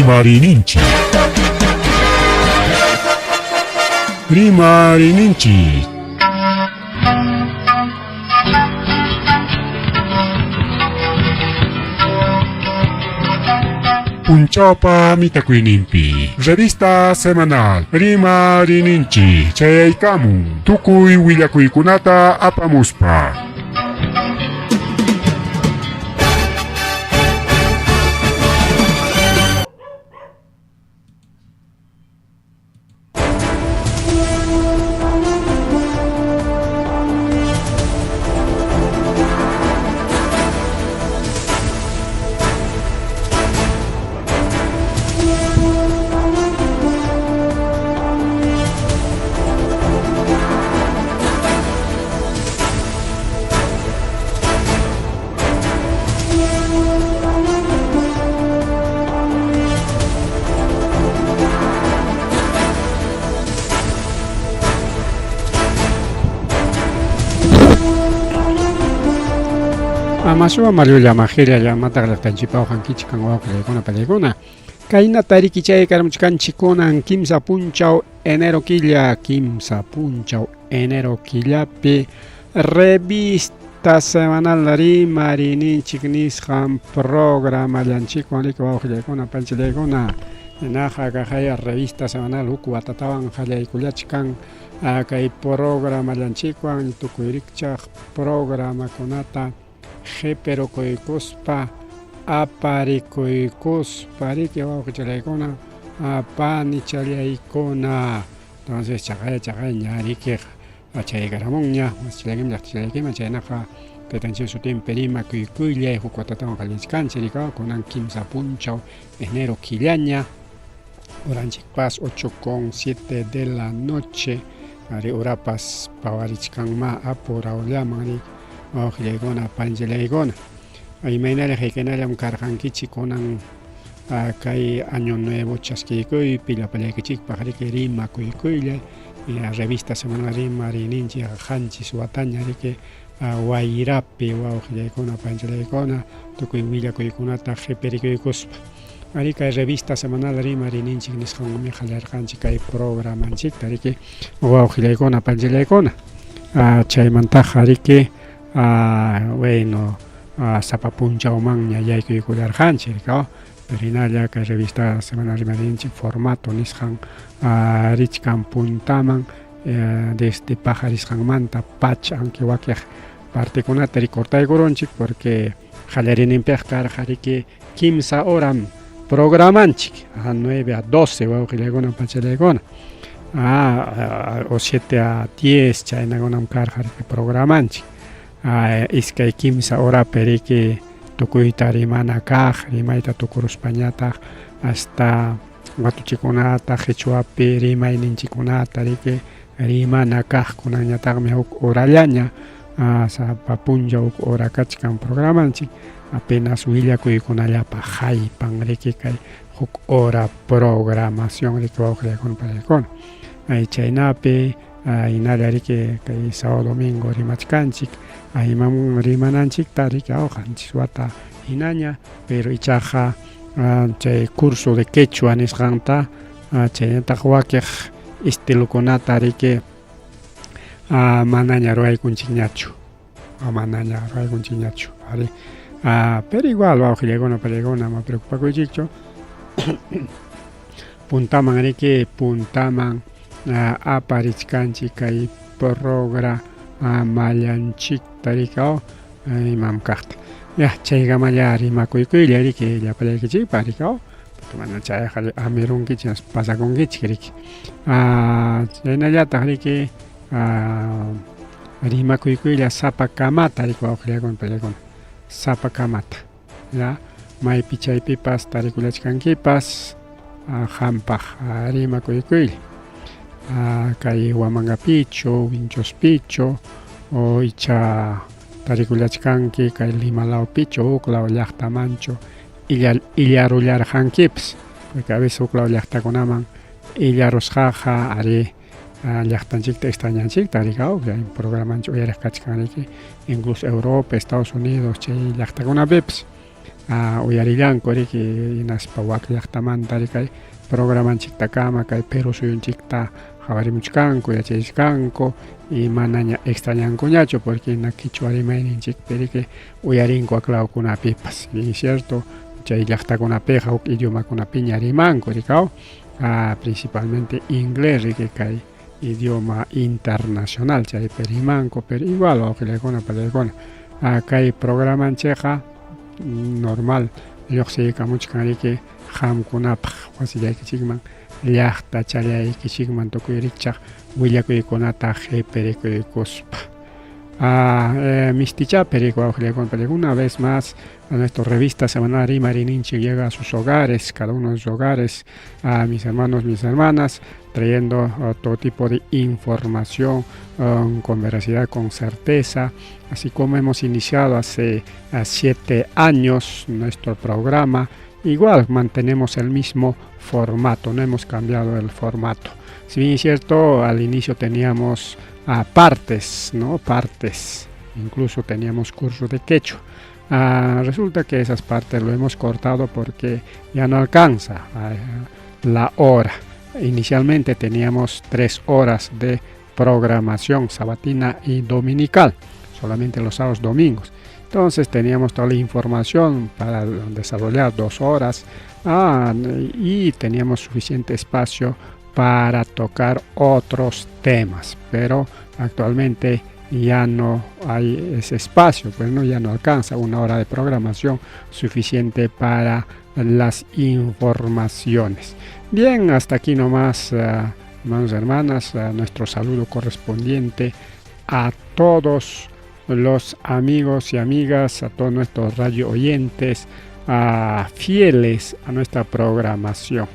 Rimarininchik. Rimarininchik. Punchawpa mitakuyninpi revista semanal Rimarininchik chayaykamun tukuy willakuykunata apamuspa. Amasuwa malulla majilla llamataq llaqtanchikpa uqankichik kan wawqillaykuna pallaykuna. Kaynata riki chay karamuchkanchik kunan kimsa punchaw enero killa, kimsa punchaw enero killapi revista semanal rimarininchik nisqan programallanchikwan riki wawqillaykuna panchillaykuna. Hinaqa kaqaya revista semanal huk watatawan qallaykullachkan kay programallanchikwan tukuy rikchaq programakunata qipirukuykuspa aparikuykuspa riki wawqichallaykuna panichallaykuna. Entonces chaqay chaqay ña rikiqa chaykaramunña wasichillaykiman llaqtachallaykiman chaynaqa taytanchik sutinpi rimakuykullay huk watatawan qallaychkanchik rika kunan kimsa punchaw enero killaña horanchikpas 8:07 de la noche ari horapas pawarichkanma apurawllaman riki wawqillaykuna panchillaykuna imaynalla haykaynallam karqankichik kunan kay año nuevo chaskiykuypi llapallaykichikpaq riki rimakuykullay revista semanal rimarininchik qanchis wataña riki wayrapi wawqillaykuna panchillaykuna tukuy willakuykunata qipirikuykuspa ari kay revista semanal rimarininchik nisqanwanmi qallarqanchik kay programanchikta riki wawqillaykuna panchillaykuna chaymantaqa riki bueno sapa punchawmanña yaykuykullarqanchik riki pero hinalla kay revista semanal rimarininchik formato nisqan richkan puntaman desde paqarisqanmanta pacha aunque wakiq partekunata ricortaykurunchik porque qallariyninpiqa karqa riki kimsa horam programanchik a 9 a 12 wawqillaykuna pachallaykuna o 7 a 10 chaynakunam karqa riki programanchik iskay kimsa horapi riki tukuyta rimana kaq rimayta tukuruspañataq hasta watuchikunata qhichwapi rimayninchikkunata riki rimana kaq kunanñataqmi huk horallaña sapa punchaw huk hora kachkan programanchik apenas willakuykunallapaq haypan riki kay huk hora programación riki wawqillaykuna panaykuna chaynapi hinalla riki kay sábado domingo rimachkanchik imam rimananchikta riki qanchis wata hinaña pero ichaqa chay curso de quechua nisqanta chaynataq wakiq estilokunata riki manaña ruwaykunchikñachu manaña ruwaykunchikñachu ari pero igual wawqillaykuna panaykuna ama preocupakuychikchu puntaman riki puntaman aparichkanchik kay programallanchikta riki imam kaqta ya chaykamalla rimakuykuylla riki llapallaykichikpaq riki mana chayqa amirunkichik pasakunkichik riki chaynallataq riki rimakuykuylla sapa kamata riki wawqillaykuna panaykuna sapa kamata ya maypi chaypipas tarikullachkankipas qampaq rimakuykuylla kay Huamangapichu Vinchospichu o icha tarikullachkanki kay Lima lawpichu huk law llaqtamanchu illarullarqankipas porque a veces huk law llaqtakunaman illarusqaqa ari llaqtanchikta extrañanchikta riki programanchik uyariq kachkan riki incluso Europa, Estados Unidos chay llaqtakunapipas. Uyarillanku riki hinaspa wak llaqtamanta riki programanchiktakama kay Perú suyunchikta qhawarimuchkanku, yachaychkanku y manaña extrañankuñachu porque hina qichwa rimayninchikpi riki uyarinku waklawkunapipas. Bien cierto, chay llaqtakunapiqa huk idiomakunapiña rimanku rikaw, principalmente inglés riki kay idioma internacional chaypi rimanku, pero igual wawqillaykuna pallaykuna kay programanchikqa normal lluqsiykamuchkan riki qamkunapaq wasillaykichikman llaqtachallaykichikman tukuy rikchaq willakuykunata qhipirikuykuspa. Mistichapi riki wawqillaykuna pallaykuna, una vez más a nuestra revista semanal Rimayninchik llega a sus hogares, cada uno de sus hogares, a mis hermanos, mis hermanas, trayendo todo tipo de información con veracidad, con certeza, así como hemos iniciado hace 7 años nuestro programa, igual mantenemos el mismo formato, no hemos cambiado el formato. Si bien es cierto, al inicio teníamos partes, ¿no? Partes, incluso teníamos curso de quechua. Resulta que esas partes lo hemos cortado porque ya no alcanza la hora. Inicialmente teníamos 3 horas de programación sabatina y dominical, solamente los sábados domingos. Entonces teníamos toda la información para desarrollar 2 horas, y teníamos suficiente espacio para tocar otros temas, pero actualmente ya no hay ese espacio, pues no, ya no alcanza una hora de programación suficiente para las informaciones. Bien, hasta aquí nomás, hermanos y hermanas, nuestro saludo correspondiente a todos los amigos y amigas, a todos nuestros radio oyentes, fieles a nuestra programación.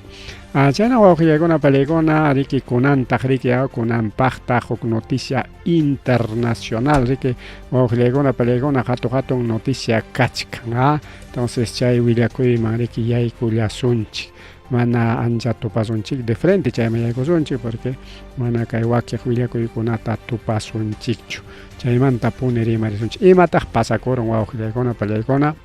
Chayna wawqillaykuna palaykuna riki kunantaq riki kunanpaqtaq huk noticia internacional riki wawqillaykuna palaykuna hatun hatun noticia kachkan. Entonces chay willakuyman riki yaykullasunchik, mana ancha tupasunchik de frente chayman yaykusunchik porque mana kay wakiq willakuykunata tupasunchikchu. Chaymanta puni rimarisunchik. Imataq pasakurun wawqillaykuna palaykuna?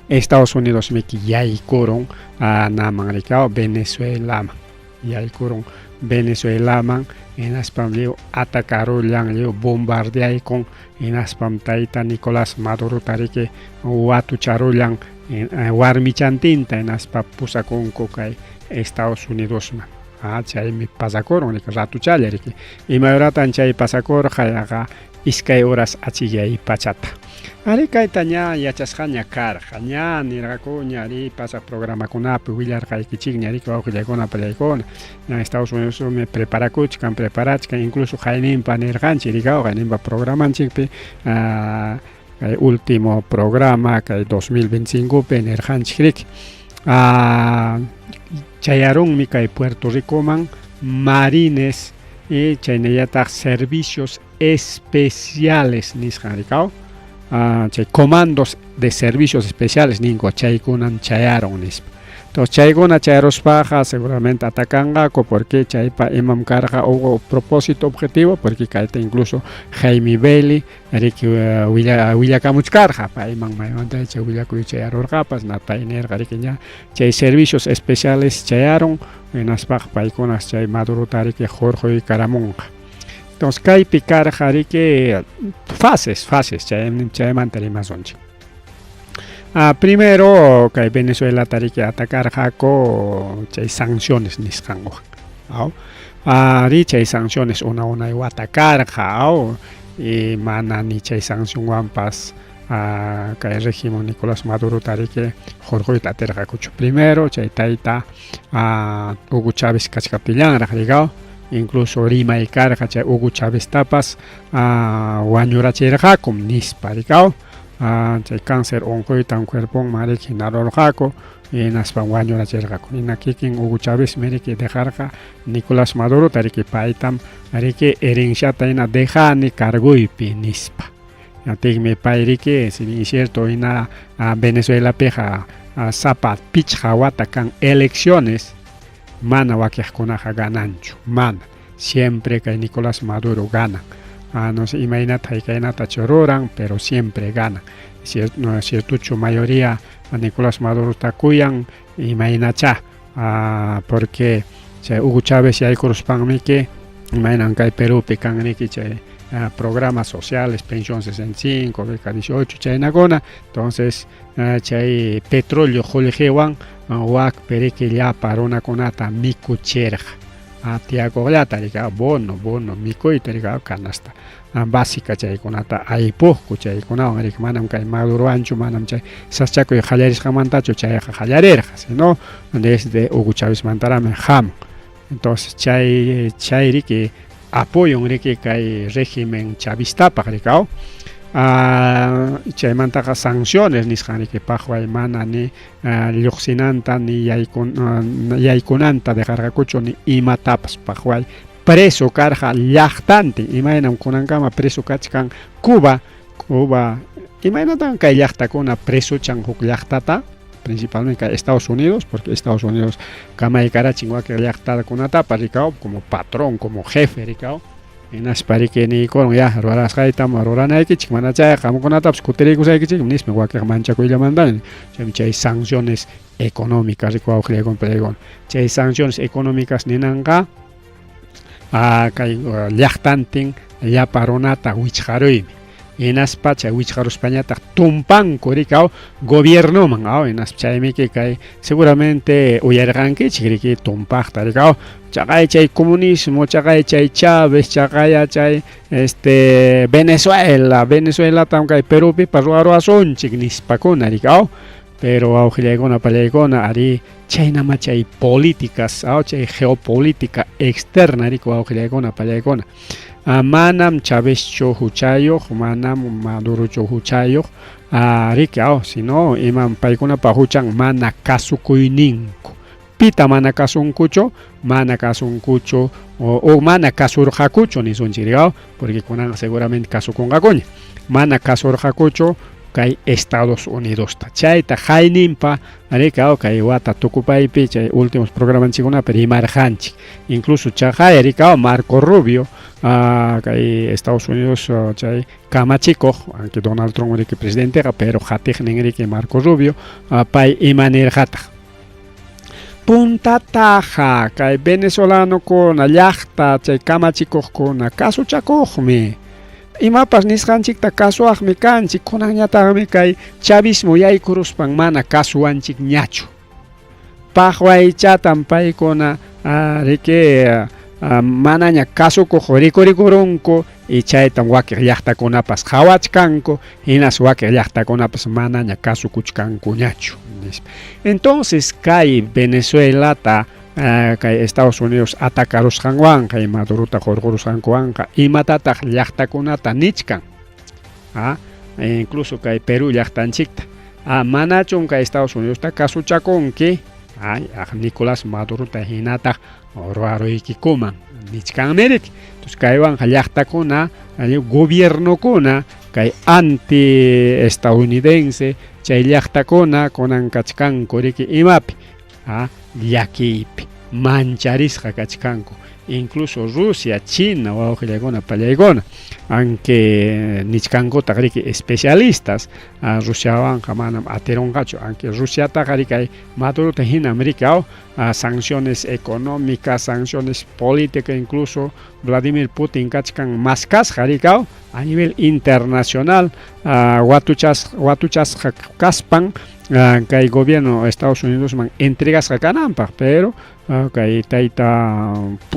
Estados Unidos miki yaykurun naman rikaw Venezuelaman, yaykurun Venezuelaman hinaspam lliw atakarullan, lliw bombardeaykun, hinaspam tayta Nicolás Madurota riki watucharullan warmichantinta hinaspa pusakunku kay Estados Unidosman. Chaymi pasakurun riki ratuchalla riki. Ima horatan chay pasakurqa yaqa 2 horas achillay pachata. Ari kayta ña yachasqaña karqa, ña nirqakuña ari pasaq programakunapi willarqaykichikña riki wawqillaykuna pallaykuna. Ña Estados Unidos me preparakuchkan, preparachkan, incluso qayninpa nirqanchik rikaw qayninpa programanchikpi, kay último programa kay 2025pi nirqanchik riki. Chayarunmi kay Puerto Ricoman marines y chaynallataq servicios especiales nisqan rikaw. Chay comandos de servicios especiales ninko chaykunan chayaron nispa. Entonces chaykuna chayaruspaqa seguramente atakanqaku porque chaypa imam karqa hubo propósito objetivo porque kayta incluso Jaime Bailey riki willakamuchkarqa payman maymanta chay willakuy chayarurqapas pay nirqa riki ña chay servicios especiales chayaron hinaspaqa paykunas chay Madurota riki hurquykaramunqa. Entonces kaypi karqa riki fases, fases chaymanta rimasunchik. Primero kay Venezuelata riki atakarqaku chay sanciones nisqanwan. Ari chay sanciones una unay wata karqa, y mana ni chay sancionwanpas kay régimen Nicolás Madurota riki hurquyta atirqakuchu. Primero chay tayta Hugo Chávez kachkaptillanraq rikaw, incluso rimay karqa chay Hugo Chávez tapas wañurachirqakum nispa rikaw. Chay cáncer unquytan cuerponman riki hinarurqaku hinaspam wañurachirqaku. Hina kikin Hugo Chávez riki dejarqa Nicolás Madurota riki paytam riki herenciata hina dejani carguypi nispa. Atikmi pay riki, si bien es cierto, hina Venezuelapiqa sapa pichqa wata kan elecciones mana wakiqkunaqa gananchu, mana. Siempre kay Nicolás Maduro gana. No sé, imaynata haykaynata ruran, pero siempre gana. Ciertuchu mayoría Nicolás Madurota kuyan imaynachá porque chay Hugo Chávez yaykuruspanmiki imaynan kay Perúpi kanriki chay programas sociales, pensión 65, beca 18 chaynakuna, entonces chay petróleo qullqiwan wakpi riki llapa runakunata mikuchirqa. Tiyakuqllata riki bono, bono mikuyta riki canasta básica chaykunata aypuqku chaykunawan riki manam kay Madurowanchu manam chay sasachakuy qallarisqanmantachu chayqa qallarirqa, sino desde Hugo Chavezmantaraqmi hamun. Entonces chay chay riki apoyon riki kay régimen chavistapaq riki aw chaymantaqa sanciones nisqan riki paqway mana ni lluqsinanta ni yaykunanta dejarqakuchu ni imatapas paqway preso karqa llaqtantin imaynam kunankama preso kachkan Cuba Cuba imaynatan kay llaqtakuna presuchan huk llaqtata principalmente kay Estados Unidos porque Estados Unidos kamaykarachin wakin llaqtakunatapas rikaw como patrón como jefe rikaw hinaspa riki niykurun ya rurasqaytam ruranaykichik mana chayqa qamkunatapas kutiriykusaykichikmi nispa wakinqa manchakuyllamantaña chaymi chay sanciones económicas riki wawqillaykuna pallaykuna chay sanciones económicas ninanqa kay llaqtantin llapa runata wichqaruymi hinaspa chay wichqaruspañataq tumpanku riki aw gobiernoman aw hinaspa chaymiki kay seguramente uyarirqankichik riki tumpaqta riki aw chaqay chay comunismo chaqay chay Chávez chaqaya chay este Venezuela Venezuelatam kay Perúpipas ruwaruwasunchik nispakuna riki aw pero wawqillaykuna pallaykuna arí chaynama chay políticas aw chay geopolítica externa riki wawqillaykuna pallaykuna manam Chavezchu huchayuq manam Madurochu huchayuq riki aw sino imam paykunapa huchan mana kasukuyninku pita mana kasunkuchu mana kasunkuchu o mana kasurqakuchu nisunchik riki aw porque kunanqa seguramente kasukunqakuña mana kasurqakuchu kay Estados Unidosta chayta hayninpa riki aw kay wata tukupaypi chay últimos programanchikkunapi rimarqanchik incluso chaqay riki aw Marco Rubio kay Estados Unidos chay kamachikuq aunque Donald Trump riki presidenteqa pero qatiqnin riki Marco Rubio pay ima nirqataq puntataqa kay venezolanokuna llaqta chay kamachikuqkuna kasuchakuqmi imapas nisqanchikta kasuwaqmi kanchik kunanñataqmi kay chavismo yaykuruspan mana kasuwanchikñachu paqwaychatam paykuna riki manaña kasukuq rikurikurunku y chaytam wakin llaqtakunapas qhawachkanku hinas wakin llaqtakunapas manaña kasukuchkankuñachu nispa entonces kay Venezuelata kay Estados Unidos atacarusqanwanqa y Madurota hurqurusqankuwanqa imatataq llaqtakunata nichkan incluso kay Perú llaqtanchikta manachum kay Estados Unidosta kasuchakunki Nicolás Madurota hinataq ruwaruykikuman nichkanmi riki entonces kaywanqa llaqtakuna gobiernokuna kay anti estadounidense chay llaqtakuna kunan kachkanku riki imapi llakiypi mancharisqa kachkanku incluso Rusia, China wawqillaykuna pallaykuna aunque nichkankutaq riki especialistas Rusiawanqa manam atirunqachu aunque Rusiataqa riki kay Madurota hinam riki aw sanciones económicas, sanciones políticas, incluso Vladimir Putin kachkan maskasqa riki aw a nivel internacional watuchasqa kaspan kay gobierno Estados Unidosman entregasqa kananpaq pero kay tayta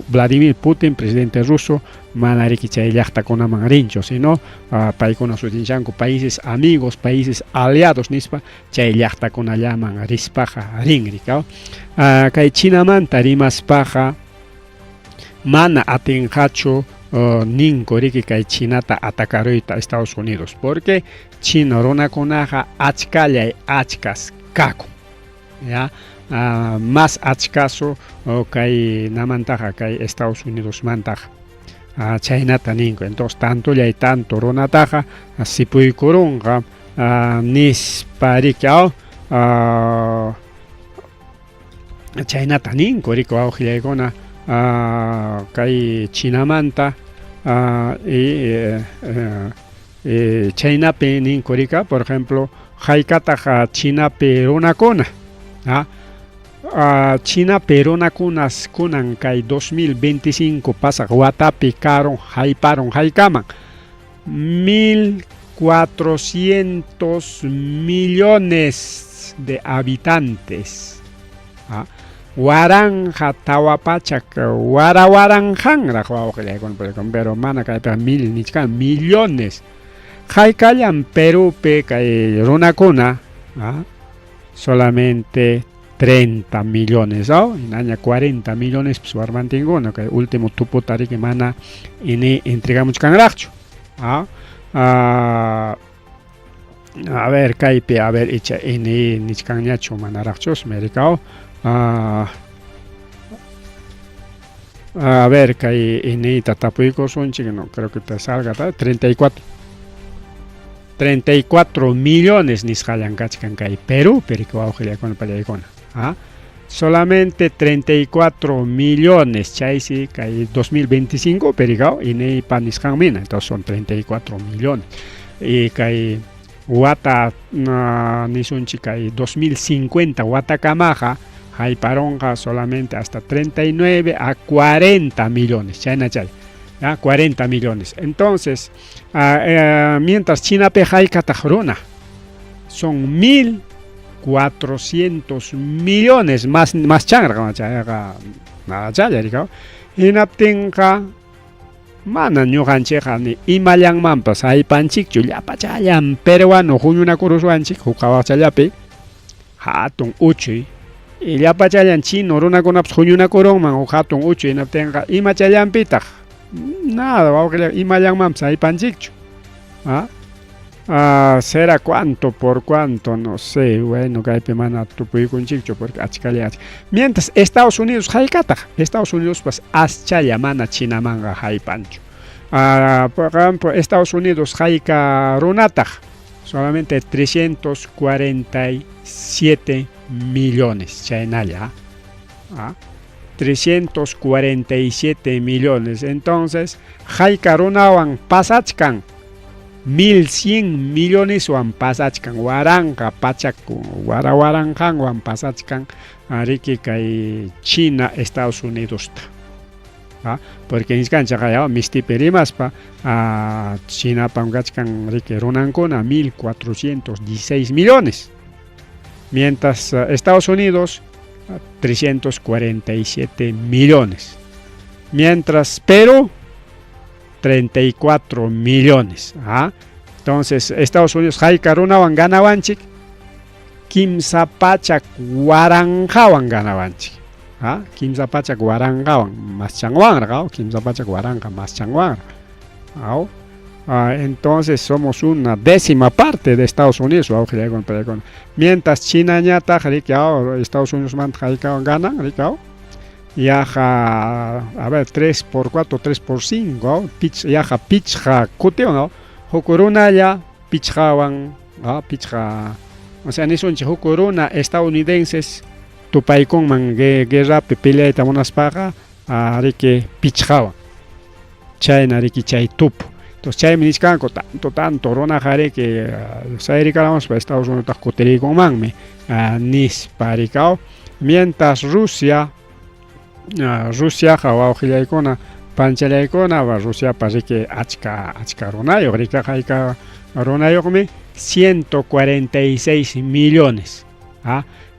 Vladimir Putin presidente ruso mana riki chay llaqtakunaman rinchu sino paykuna sutinchanku países amigos países aliados nispa chay llaqtakunallaman rispaqa rin riki aw kay Chinamanta rimaspaqa mana atinqachu ninku riki kay Chinata atacaruyta Estados Unidos porque chino runakunaqa achkallay achkas kakun ya mas achkasu kay namantaqa kay Estados Unidosmantaqa chaynata ninku entonces tantollay tanto runataqa sipuykurunqa nispa riki aw chaynata ninku riki wawqillaykuna kay Chinamanta y Chaynapi ninku rika, por ejemplo, haykataq Chinapi runakuna, Chinapi runakunas kunan kay 2025 pasaq watapi karun hayparun haykaman 1400 millones de habitantes. 1400 wara-waranqanraq wawqillaykuna, pero mana kaypiqa mil nichkan, millones. Haykallam Perupi kay runakuna, solamente 30 millones, ¿no? Hinaña 40 millones pues warmantinkuna, kay último tuputa riki mana ini entregamuchkanraqchu. A ver, kaypi, a ver, icha ini nichkanñachu manaraqchusmi rikaw. A ver, kay inita tapuykusunchik, no creo que te salga, 34. 34 millones nisqallan kachkan kay Perú, pero wawqillaykuna pallaykuna. Solamente 34 millones, chaysi kay 2025 perikaw iniypa nisqanmina, entonces son 34 millones. Y kay wata nisunchik kay 2050 watakamaqa hayparunqa solamente hasta 39 a 40 millones, chayna chay. 40 millones. Entonces, mientras Chinapi haykataq runa, son 1400 millones más, más chanraq chayqa challa rikaw. Hinaptinqa mana ñuqanchikqa ni imallanmanpas haypanchikchu, llapachallan peruano huñunakuruswanchik huk qawaqchallapi hatun uchuy, y llapachallan chino runakunapas huñunakurunman huk hatun uchuy, hinaptinqa imachallanpitaq nada wawqilla imallanmanpas haypanchikchu. Será cuánto por cuánto, no sé, bueno, kaypi mana tupuykunchikchu porque achkalla achka. Mientras Estados Unidos haykataq, Estados Unidos pas aschalla mana Chinamanqa haypanchu. Por ejemplo, Estados Unidos hayka runataq, solamente 347 millones, chaynalla. 347 millones. Entonces, hayka runawan pasachkan, 1100 milloneswan pasachkan, waranqa pachak wara waranqanwan pasachkan, riki kay China Estados Unidosta. Porque nisqanchik ya mistipi rimaspa, Chinapam kachkan riki runankuna 1416 millones. Mientras Estados Unidos 347 millones. Mientras Perú 34 millones. Entonces Estados Unidos hayka runawan ganawanchik, kimsa pachak waranqawan ganawanchik. Kimsa pachak waranqawan maschanwanraq, kimsa pachak waranqa maschanwanraq. Entonces somos una décima parte de Estados Unidos, mientras China ñataq riki Estados Unidos manta haykawan ganan, riki yaqa, a ver, 3 por 4, 3 por 5, yaqa pichqa kutiwan, huk runalla pichqawan, pichqa, o sea, nisunchik huk runa estadounidenses tupaykunman guerrapi peleayta munaspaqa, riki pichqawan. Chayna riki chay tupu. Entonces chaymi nichkanku tanto tanto runaqa riki sayrikaramuspa Estados Unidos kutiriykunmanmi nispa rikaw. Mientras Rusia, Rusiaqa wawqillaykuna panchallaykuna, Rusiapa riki achka achka runayuq, rikaqa hayka runayuqmi, 146 millones.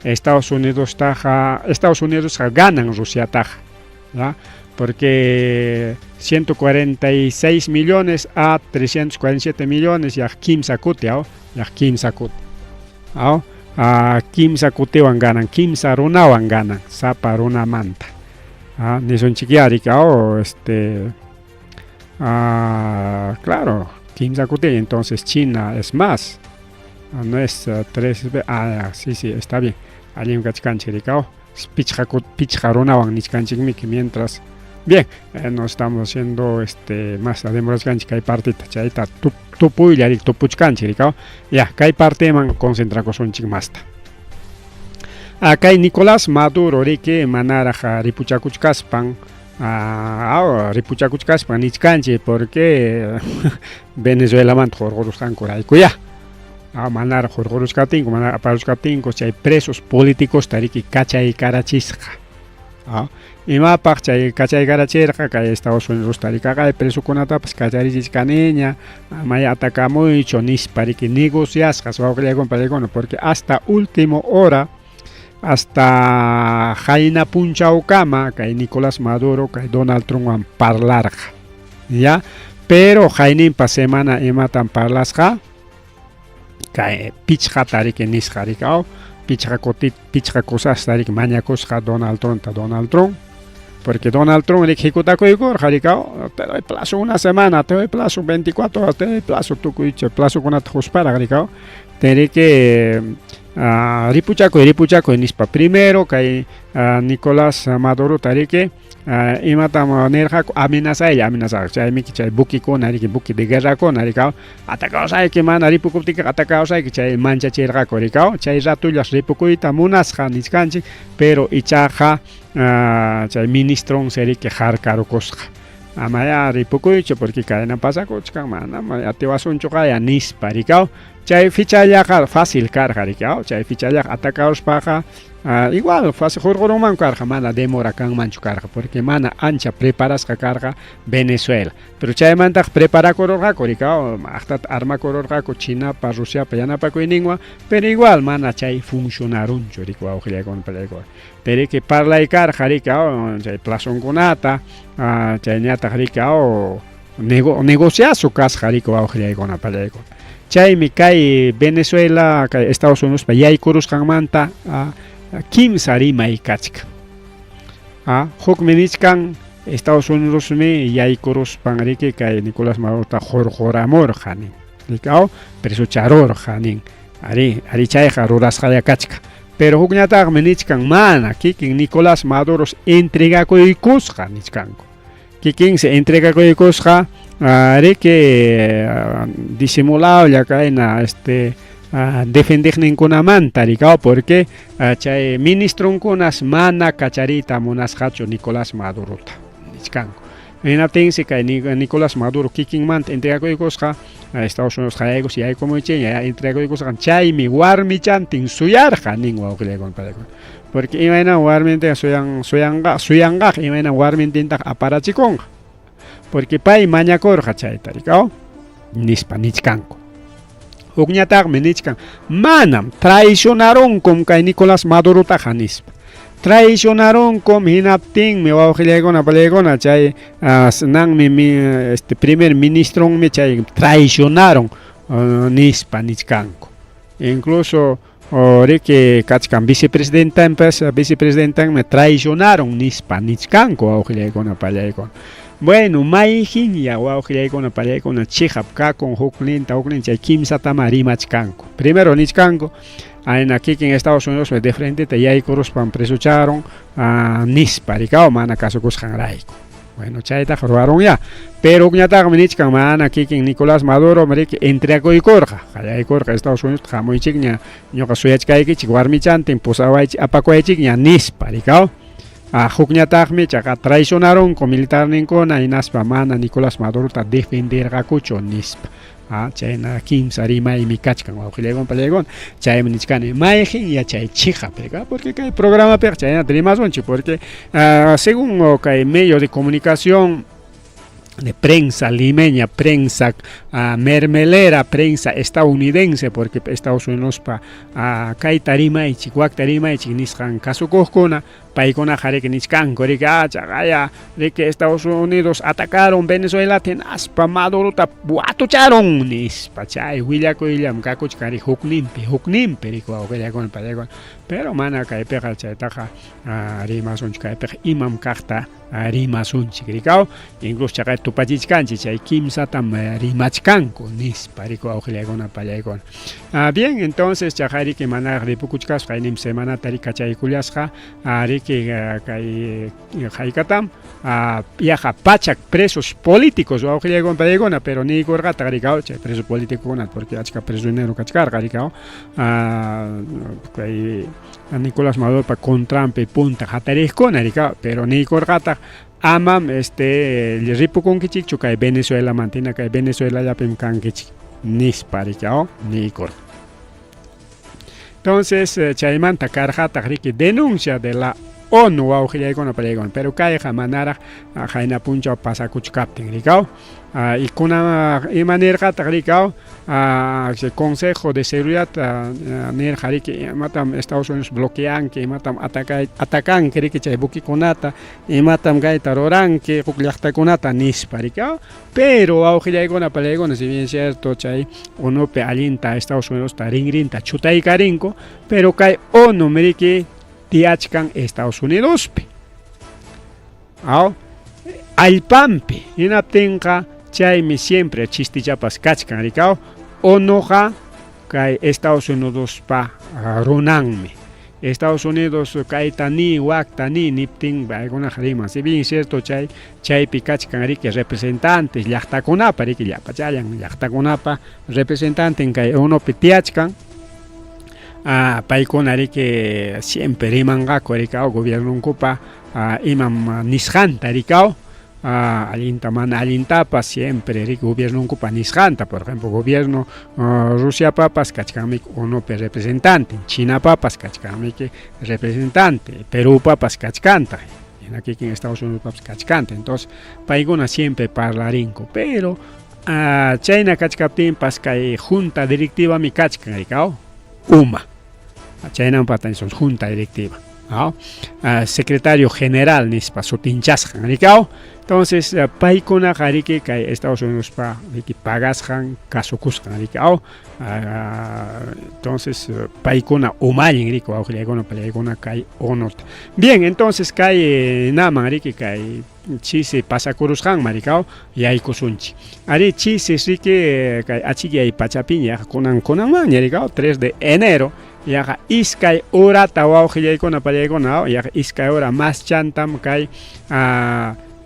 Estados Unidos taqa, Estados Unidos ganan Rusiataqa, porque 146 millones a 347 millones ya kimsa kuti, ya kimsa kuti. Kimsa kutiwan ganan, kimsa runawan ganan, sapa runamanta. Nisunchik riki, claro, kimsa kuti, entonces China es más. No es 3, sí, sí, está bien. Allin kachkanchik rikaw. Pichqa pichqa runawan nichkanchikmiki, mientras bien, nos estamos haciendo más demorachkanchik kay partita, chayta tupuylla tupuchkanchik rikaw. Ya, kay parteman concentrakusunchik masta. Kay Nicolás Maduro riki manaraq ripuchakuchkaspan Ah, ripuchakuchkaspa nichkanchik porque Venezuelamanta hurqurusqankuraykuya. Ah, manaraq hurquruchkaptinku, manaraq aparuchkaptinku chay presos políticosta riki kachaykarachisqa. Ah, imapaq chay kachaykarachirqa kay Estados Unidosta rikaqa presokunatapas kacharichichkaniña, amaya atakamuychu nispa riki negociasqas wawqillaykuna panikuna porque hasta último hora hasta qayna punchawkama kay Nicolás Maduro kay Donald Trumpwan parlarqa. Ya, pero qayninpa semana imatam parlasqa? Kay pichqata riki nisqa riki aw pichqa kuti pichqa cosasta riki mañakusqa Donald Trumpta Donald Trump porque Donald Trump riki hikutakuykurqa riki aw te doy plazo una semana te doy plazo 24 horas te doy plazo tukuy chay plazokunata qusparaq riki aw riki ripuchakuy ripuchakuy nispa primero kay Nicolás Madurota riki imatam nirqaku amenazaylla amenazarqa chaymiki chay buquekuna riki buque de guerrakuna riki atacawasayki mana ripukuptikiqa atacawasayki chay manchachirqaku riki chay ratullas ripukuyta munasqa nichkanchik pero ichaqa chay ministronsi riki harkarukusqa amaya ripukuychu porque kayna pasakuchkan manam atiwasunchu qaya nispa riki chay fichallaqa fácil karqa riki chay fichallaqa atacawaspaqa igual fácil hurqurunman karqa mana demora kanmanchu karqa porque mana ancha preparasqa karqa Venezuela pero chaymantaqa preparakururqaku riki aqtata armakururqaku Chinapa Rusiapa yanapakuyninwan pero igual mana chay funcionarunchu riki wawqillaykuna panillaykuna riki parlaykarqa riki chay plazonkunata chayñataq riki negociazo kasqa riki wawqillaykuna panillaykuna chaymi kay Venezuela kay Estados Unidospa yaykurusqanmanta kimsa rimay kachkan. Hukmi nichkan Estados Unidosmi yaykuruspan riki kay Nicolás Madurota hurquramurqa nin riki presocharurqa nin ari ari chayqa rurasqalla kachkan pero hukñataqmi nichkan mana kikin Nicolás Maduros entregakuykusqa nichkanku kikinsi entregakuykusqa riki disimuladolla kayna este defendeqninkunamanta riki porque chay ministronkunas mana kachariyta munasqachu Nicolás Madurota nichkanku hinaptinsi kay Nicolás Maduro kikinmanta entregakuykusqa Estados Unidos qayaykus yaykumuychikña entregakuykusqa chaymi warmichantin suyarqa nin wawqillaykuna panillaykuna porque imaynam warmintin suyan suyanqa suyanqaq imaynam warmintintaqa aparachikunqa porque pay mañakurqa chayta riki nispa nichkanku hukñataqmi nichkan manam traicionarunkum kay Nicolás Madurotaqa nispa traicionarunkum hinaptinmi wawqillaykuna panillaykuna chay nanmi este primer ministronmi chay traicionaron nispa nichkanku incluso riki kachkan vicepresidentanpas vicepresidentanmi traicionaron nispa nichkanku wawqillaykuna panillaykuna bueno mayqinya wawqillaykuna panillaykuna chiqap kakun hukninta huknin chay kimsatama rimachkanku primero nichkanku ayna kikin Estados Unidos de frenteta yaykuruspan presocharon nispa riki mana kasukusqanrayku bueno chaytaqa ruwarun pero hukñataqmi nichkan mana kikin Nicolás Maduro riki entregakuykurqa qallaykurqa Estados Unidos hamuychikña ñuqa suyachkaykichik warmichantin pusawaychik apakuwaychikña nispa riki hukñataqmi chaqa traicionarunku militarninkuna hinaspa mana Nicolás Madurota defenderqakuchu nispa chayna kimsa rimaymi kachkan wawqillaykuna panillaykuna chaymi nichkani mayqin yachay chiqap porque kay programapiqa chaynata rimasunchik porque según kay medio de comunicación de prensa limeña, prensa mermelera, prensa estadounidense, porque Estados Unidospa kayta rimaychik, wakta rimaychik nisqan kasukuqkuna, paykunaqa riki nichkanku riki chaqaya riki Estados Unidos atacaron Venezuelata hinaspa Madurota watucharon nispa chay willakuyllam kakuchkan riki hukninpi hukninpi riki wawqillaykuna panillaykuna pero mana kaypiqa chaytaqa rimasunchu kaypiqa imam kaqta rimasunchik riki incluso chaqay tupachichkanchik chay kimsatam rimachkanku nispa riki wawqillaykuna panillaykuna bien entonces chaqay riki manaraq ripukuchkaspa qayninpi semanata riki kachaykullasqa riki kay haykatam yaqa pachak presos políticos wawqillaykuna panillaykuna pero niykurqataq riki chay preso políticokuna porque achka prisionero kachkarqa riki kay Nicolás Maduropa contranpi punta hatariqkuna riki pero niykurqataq Amam este ripukunkichikchu kay Venezuelamanta, hina kay Venezuelallapim kankichik nispa riki aw niykurqa. Entonces chaymanta karqataq riki denuncia de la ONU wawqillaykuna pariykuna, pero kayqa manaraq qayna punchaw pasakuchkaptin riki aw. Y kunan ima nirqataq riki aw Consejo de Seguridad nirqa riki imatam Estados Unidos bloqueanki, imatam atacanki riki chay buquekunata, imatam kayta ruranki huk llaqtakunata nispa riki aw. Pero wawqillaykuna pariykuna, si bien cierto chay ONUpi allinta Estados Unidosta rinrinta chutaykarinku, pero kay ONU riki tiyachkan Estados Unidospi. Aw, allpanpi. Hinaptinqa chaymi siempre chistichapas kachkan riki aw. ONUqa kay Estados Unidospa runanmi. Estados Unidos kayta ni, wakta ni niptin paykunaqa riman. Si bien cierto chay chaypi kachkan riki representantes llaqtakunapa riki llapachallan llaqtakunapa representanten kay ONUpi tiyachkan. Paykuna riki siempre rimanqaku riki aw gobiernonkupa imam nisqanta riki aw. Allinta mana allintapas siempre riki gobiernonkupa nisqanta, por ejemplo gobierno Rusiapapas kachkanmi ONUpi representante, Chinapapas kachkanmiki representante, Perúpapas kachkantaq, hina kikin Estados Unidospapas kachkanta. Entonces paykuna siempre parlarinku, pero chayna kachkaptinpas kay junta directivami kachkan riki aw, uma. Chaynanpata son junta directiva. ¿No? Secretario general nispa sutinchasqan riki aw. Entonces paykunaqa riki kay Estados Unidospa riki pagasqan kasukusqan riki aw. Entonces paykuna umallin riki wawqillaykuna pallaykuna kay ONUta. Bien, entonces kay naman riki kay chisi pasakurusqanman riki aw yaykusunchik. Ari chisis riki kay achikyay pachapiña yaqa kunan kunanmanña riki aw 3 de enero yaqa iskay horata wawqillaykuna pallaykuna aw yaqa iskay hora maschantam kay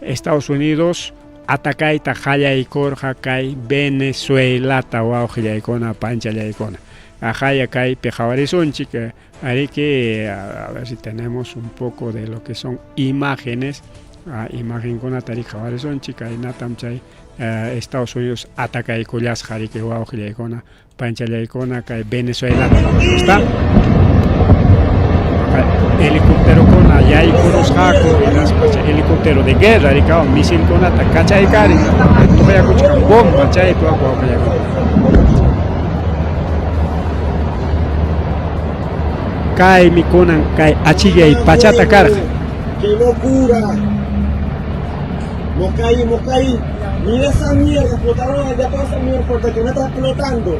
Estados Unidos atacayta qallaykurqa kay Venezuelata wawqillaykuna panchallaykuna. Aqaya kaypi qhawarisunchik ariki a ver si tenemos un poco de lo que son imágenes, imagenkunata riki qhawarisunchik kaynatam chay Estados Unidos atacaykullasqa riki wawqillaykuna panchallaykuna kay Venezuelata. Está helicópterokuna yaykurusqaku hinaspa chay helicóptero de guerra riki aw misilkunata kachaykarin tuqyakuchkan bomba chaypi wawqillaykuna. Kaymi kunan kay achikyay pachata karqa. ¡Qué locura! Hemos caído, hemos caído. Mira esa mierda, explotaron allá toda esa mierda, porque no está explotando.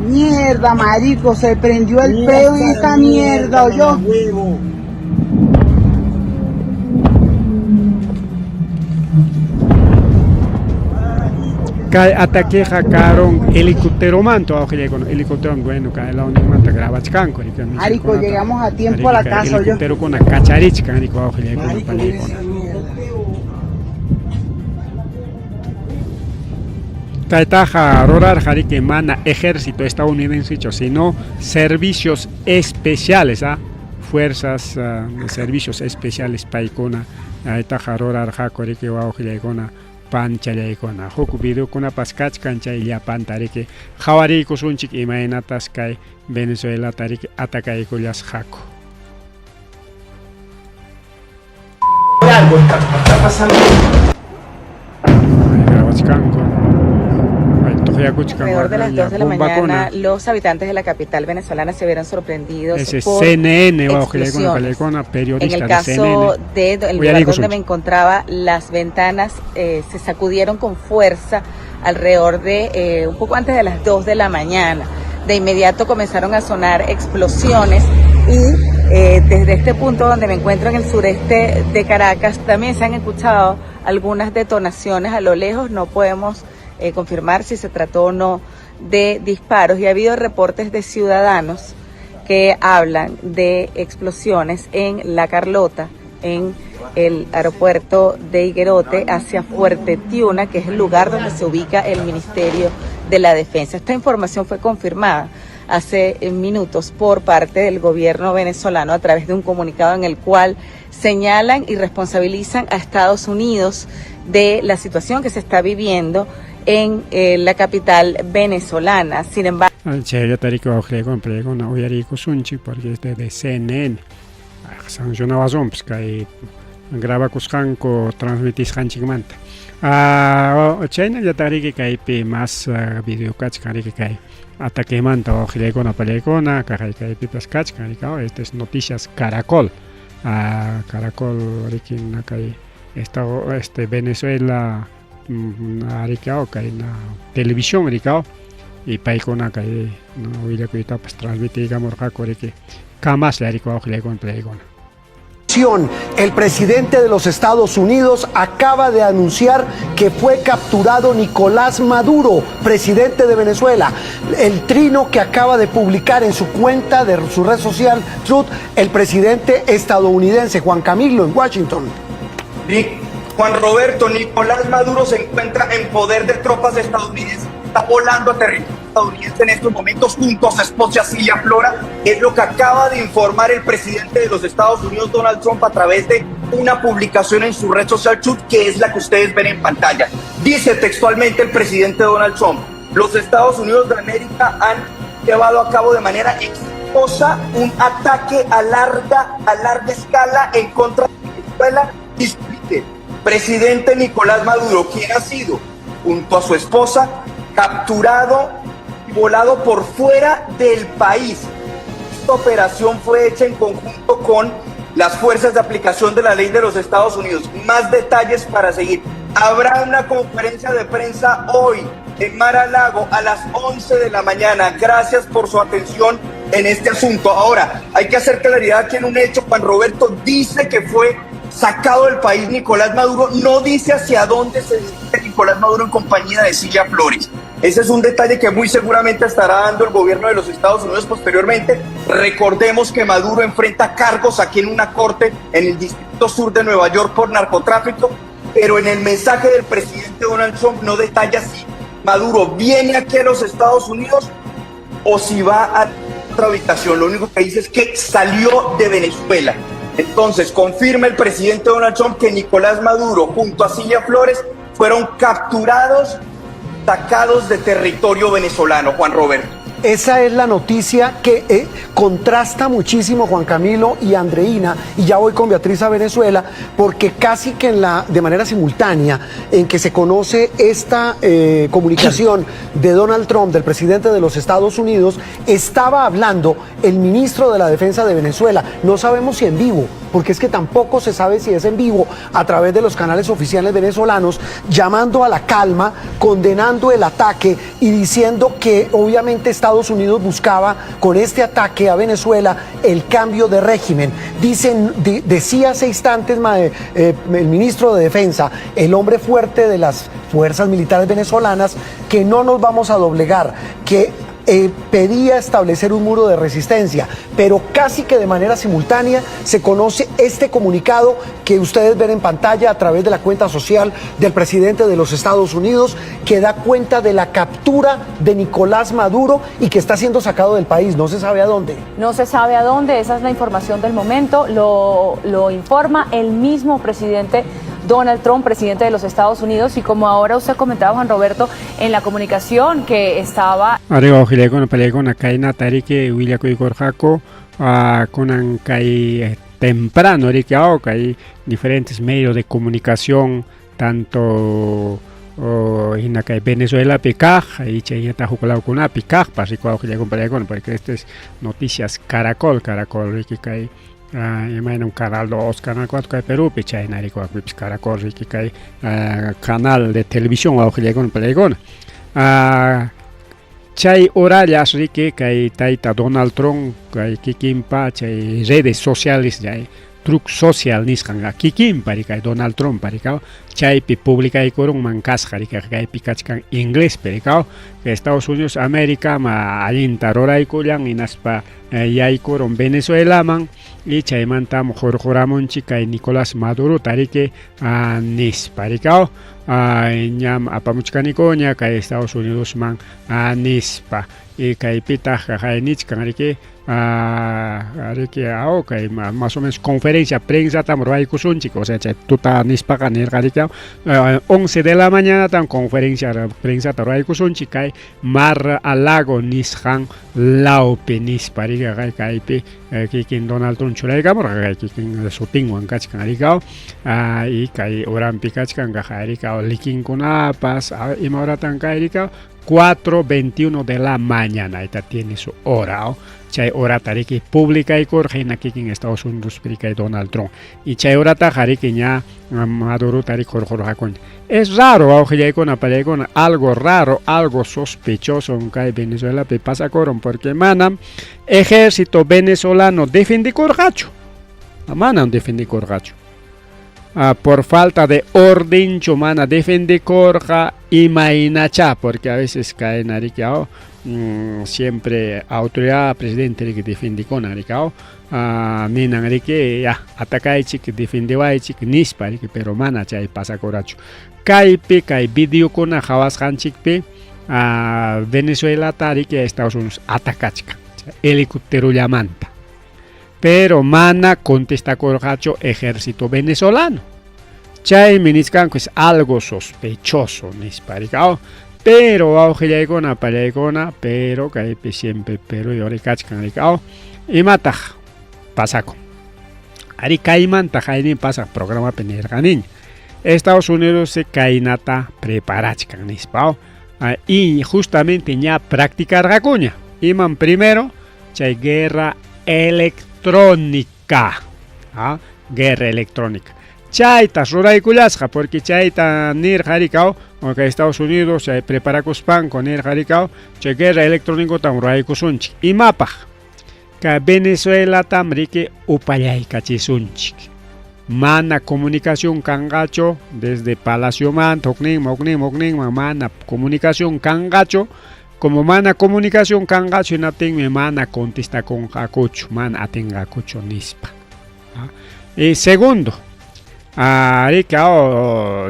Mierda, marico, se prendió el Mira peo en esa esta mierda, mierda, yo. huevo. Kay ataqueqa karun helicópteromanta wawqillaykuna, helicóptero bueno kay lawnimanta grabachkanku riki Marico, llegamos a tiempo a la casa, yo. helicópterokuna kacharichkan riki wawqillaykuna Marico, mira panaykuna. esa mierda. Kaytaqa rurarqa riki mana ejército estadounidensechu, sino servicios especiales, fuerzas de servicios especiales paykuna kaytaqa rurarqaku riki wawqillaykuna panchallaykuna. Huk videokunapas kachkan chay llapanta riki qhawariykusunchik imaynatas kay Venezuelata riki atacaykullasqaku. Algo está pasando. Grabachkanku. Ay, tuqyakuchkan Alrededor de las 2 de la bombakuna. mañana, los habitantes de la capital venezolana se vieron sorprendidos Ese es por CNN, wawqillaykuna explosiones. pallaykuna, En periodista el de caso CNN. del lugar Uyariykusunchik. donde me encontraba, las ventanas se sacudieron con fuerza alrededor de un poco antes de las 2 de la mañana. De inmediato comenzaron a sonar explosiones y desde este punto donde me encuentro en el sureste de Caracas también se han escuchado algunas detonaciones a lo lejos. No podemos confirmar si se trató o no de disparos y ha habido reportes de ciudadanos que hablan de explosiones en La Carlota, en el aeropuerto de Higuerote, hacia Fuerte Tiuna, que es el lugar donde se ubica el Ministerio de la Defensa. Esta información fue confirmada hace minutos por parte del gobierno venezolano a través de un comunicado en el cual señalan y responsabilizan a Estados Unidos de la situación que se está viviendo en la capital venezolana. Sin embargo, porque este de CNN sancionawasonpas kay grabakusqanku transmitisqanchikmanta. Chaynallataq riki kaypi mas video kachkan riki kay ataquemanta wawqillaykuna pallaykuna kaqay kaypipas kachkan riki, este es Noticias Caracol. Caracol riki kay estado este Venezuela riki kay na televisión riki y paykuna kay willakuytapas transmitiykamurqaku riki kamaslla riki wawqillaykuna pallaykuna. El presidente de los Estados Unidos acaba de anunciar que fue capturado Nicolás Maduro, presidente de Venezuela. El trino que acaba de publicar en su cuenta de su red social Truth, el presidente estadounidense Juan Camilo en Washington. Juan Roberto, Nicolás Maduro se encuentra en poder de tropas estadounidenses. Está volando a territorio estadounidense en estos momentos junto a su esposa Cilia Flora. Es lo que acaba de informar el presidente de los Estados Unidos, Donald Trump, a través de una publicación en su red social Truth, que es la que ustedes ven en pantalla. Dice textualmente el presidente Donald Trump: los Estados Unidos de América han llevado a cabo de manera exitosa un ataque a larga escala en contra de Venezuela y su líder, presidente Nicolás Maduro, quien ha sido, junto a su esposa, capturado y volado por fuera del país. Esta operación fue hecha en conjunto con las fuerzas de aplicación de la ley de los Estados Unidos. Más detalles para seguir. Habrá una conferencia de prensa hoy en Mar-a-Lago a las 11 de la mañana. Gracias por su atención en este asunto. Ahora, hay que hacer claridad aquí en un hecho. Juan Roberto dice que fue sacado del país Nicolás Maduro. No dice hacia dónde se dirige Nicolás Maduro en compañía de Cilia Flores. Ese es un detalle que muy seguramente estará dando el gobierno de los Estados Unidos posteriormente. Recordemos que Maduro enfrenta cargos aquí en una corte en el Distrito Sur de Nueva York por narcotráfico, pero en el mensaje del presidente Donald Trump no detalla si Maduro viene aquí a los Estados Unidos o si va a otra habitación. Lo único que dice es que salió de Venezuela. Entonces, confirma el presidente Donald Trump que Nicolás Maduro junto a Cilia Flores fueron capturados, sacados de territorio venezolano, Juan Roberto. Esa es la noticia que contrasta muchísimo, Juan Camilo y Andreina, y ya voy con Beatriz a Venezuela, porque casi que de manera simultánea en que se conoce esta comunicación de Donald Trump, del presidente de los Estados Unidos, estaba hablando el ministro de la Defensa de Venezuela. No sabemos si en vivo, porque es que tampoco se sabe si es en vivo, a través de los canales oficiales venezolanos, llamando a la calma, condenando el ataque y diciendo que obviamente Estados Unidos buscaba con este ataque a Venezuela el cambio de régimen. Decía hace instantes el ministro de Defensa, el hombre fuerte de las fuerzas militares venezolanas, que no nos vamos a doblegar, que pedía establecer un muro de resistencia, pero casi que de manera simultánea se conoce este comunicado que ustedes ven en pantalla a través de la cuenta social del presidente de los Estados Unidos, que da cuenta de la captura de Nicolás Maduro y que está siendo sacado del país, no se sabe a dónde. No se sabe a dónde, esa es la información del momento, lo informa el mismo presidente Donald Trump, presidente de los Estados Unidos, y como ahora usted comentaba, Juan Roberto, en la comunicación que estaba... Arriba, wawqillaykuna pallaykuna kaynata riki willakuykurqaku kunan kay temprano riki kay diferentes medios de comunicación, tanto hina kay Venezuelapi kaq icha hinataq huk lawkunapi kaqpas riki wawqillaykuna pallaykuna, porque este es Noticias Caracol, Caracol riki kay imaynam Canal 2, Canal 4 kay Perúpi, chayna riki wakpipis Caracol riki kay canal de televisión wawqillaykuna pallaykuna. Chay horallas riki kay tayta Donald Trump kay kikinpa chay redes sociales chay Truth Social nisqan kikinpa riki kay Donald Trump riki chaypi publicaykurunman kasqa riki kaypi kachkan inglespi riki Estados Unidos América ma allinta ruraykullan hinaspa Yaykurun Venezuelaman y chaymantam hurquramunchik kay Nicolás Madurota riki nispa rikaw ñam apamuchkanikuña kay Estados Unidosman nispa y kaypitaq kaqay nichkan riki riki kay más o menos conferencia prensatam ruwaykusunchik, o sea, chay tuta nispaqa nirqa riki 11 de la mañanatam conferencia prensata ruwaykusunchik kay Mar a Lago nisqan lawpi nispa riki kaypi kikin Donald Trump churaykamurqa kay kikin sutinwan kachkan rikaw y kay uranpi kachkan rikaw likinkunapas ima horatan kay rikaw 4:21 de la mañana, ahí tiene su hora, chay horata riki publicaykurqa hina kikin Estados Unidos kay Donald Trump y chay horataqa riki ña Madurota riki hurqurqakuña. Es raro, wawqillaykuna panillaykuna, algo raro, algo sospechoso kay Venezuelapi pasakurun, porque manam ejército venezolano defendikurqachu, manam defendikurqachu. Por falta de ordenchu mana defendikurqa imaynacha, porque a veces caen riki siempre autoridad presidente riki defendikuna riki ninan riki ya atakaychik defendiwaychik nispa riki, pero mana chay pasakurachu. Kaypi kay videokuna qhawasqanchikpi Venezuelata riki Estados Unidos atakachkan helicópterollamanta, pero mana contestakurqachu ejército venezolano. Chaymi nichkanku es algo sospechoso nispa riki, pero wawqillaykuna panillaykuna, pero kaypi siempre pero yurikachkan riki, imataq pasakun. Ari kaymanta haynin pasaq programapi nirqaniña Estados Unidos se kaynata preparachkan nispa, y justamente ña practicarqakuña. Iman primero chay guerra electrónica, guerra electrónica. Chayta ruraykullasqa porque chayta nirqa rikaw Estados Unidos chay preparakuspanku nirqa rikaw chay guerra electrónicotam ruraykusunchik imapaq kay Venezuelatam riki upallaykachisunchik, mana comunicación kanqachu desde Palaciomanta hukninman hukninman hukninman mana comunicación kanqachu. Como mana comunicación kanqachu hinaptinmi mana contestakunqakuchu, mana atinqakuchu nispa. Y segundo, riki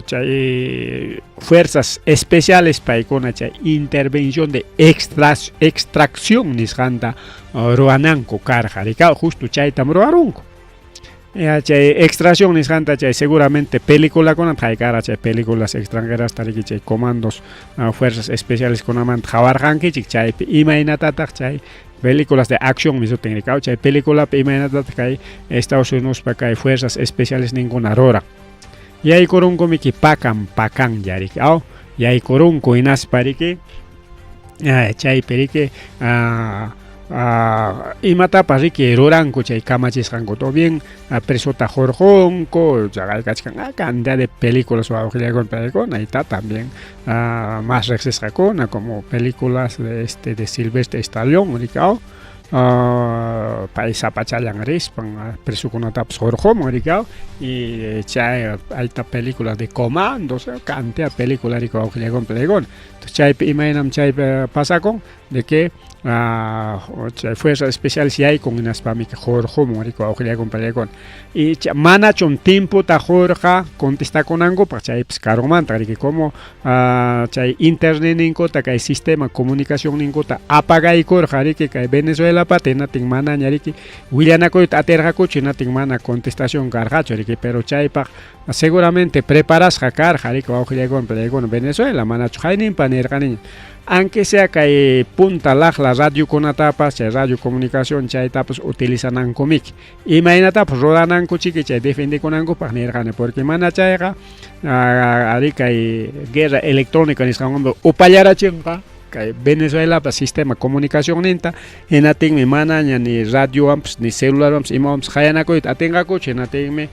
chay fuerzas especiales paykuna chay intervención de extracción nisqanta ruwananku karqa riki, justo chaytam ruwarunku. Chay extracción nisqanta chay seguramente peliculakunata haykara chay películas extranjeras riki chay comandos fuerzas especiales kunamanta qhawarqankichik chaypi imaynatataq chay películas de acción misutin riki, chay peliculapi imaynatataq kay Estados Unidospa kay fuerzas especiales ninkuna ruran. Yaykurunku miki pakan pakanlla riki, yaykurunku hinaspa riki chaypi riki imatapas riki ruranku chay kamachisqankuta, bien presota hurqunku chaqaykachkan cantidad de películas wawqillaykuna panillaykuna, ahí está también más riqsisqakuna como películas de de Sylvester Stallone riki, pay sapachallan rispan presokunatapas hurqumun riki, y chay ayta películas de comandos, cantidad de películas riki wawqillaykuna panillaykuna. Entonces chaypi imaynam chaypi pasakun de que chay fuerzas especiales yaykun hinaspami hurqumun riki wawqillaykuna panillaykuna. Y manachum tiempota hurqa contestakunankupaq chaypis karumanta riki, como chay internet ninkuta kay sistema comunicación ninkuta apagaykurqa riki kay Venezuelapata hinatin manaña riki willanakuyta atirqakuchu hinatin mana contestación karqachu riki, pero chaypaq seguramente preparasqa karqa riki wawqillaykuna panillaykuna Venezuela manachu hayninpa nirqaniña. Aunque sea kay punta laqla radiokunatapas chay radio comunicación chaytapas utilizanankumiki imaynatapas ruranankuchiki chay defendikunankupaq nirqani, porque mana chayqa ari kay guerra electrónica nisqanwan upallarachinqa kay Venezuelapa sistema comunicacionninta hinatinmi manaña ni radiowanpas ni celularwanpas imawanpas qayanakuyta atinqakuchu hinatinmi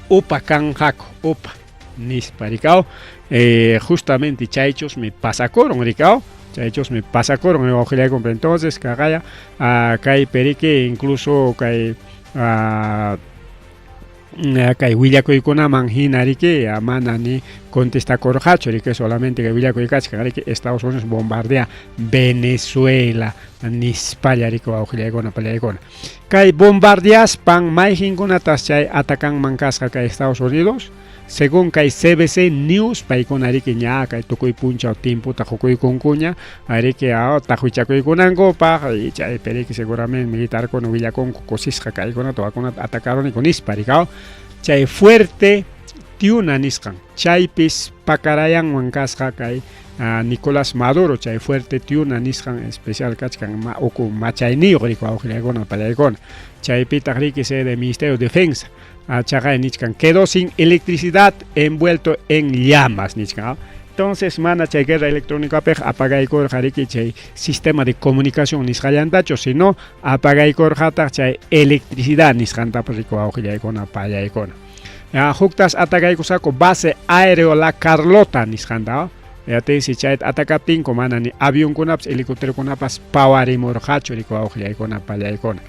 upa kanqaku upa nispa rikaw. Justamente chaychusmi pasakurun rikaw, chaychusmi pasakurun wawqillaykuna. Entonces kaqaya kaypi riki incluso kay Kay willakuykunaman hina riki mana ni contestakurqachu riki, solamente kay willakuy kachkan riki Estados Unidos bombardea Venezuela nispalla riki, wawqillaykuna pallaykuna. Kay bombardeaspan mayqinkunatas chay atakanman kasqa kay Estados Unidos? Según kay CBC News, paykuna riki ña kay tukuy punchaw timputa qukuykunkuña riki taqwichakuykunankupaq, y chaypi riki seguramente militarkuna willakunku kusisqa kaykunata wakunata atacaruniku nispa riki. Chay Fuerte Tiuna nisqan, chaypis pakarayanwan kasqa kay Nicolás Maduro, chay Fuerte Tiuna nisqan especial kachkan uku machayniyuq riki, wawqillaykuna pallaykuna. Chaypitaq riki sede Ministerio de Defensa chaqay nichkan quedó sin electricidad, envuelto en llamas nichkan. Entonces mana chay guerra electrónicapiqa apagaykurqa riki chay sistema de comunicación nisqallantachu, sino apagaykurqataq chay electricidad nisqantapas riki, wawqillaykuna pallaykuna. Huktas atacaykusqaku base aéreo La Carlota nisqanta. Yatinsi chayta atacaptinku mana ni avionkunapas helicópterokunapas pawarimurqachu riki, wawqillaykuna pallaykuna.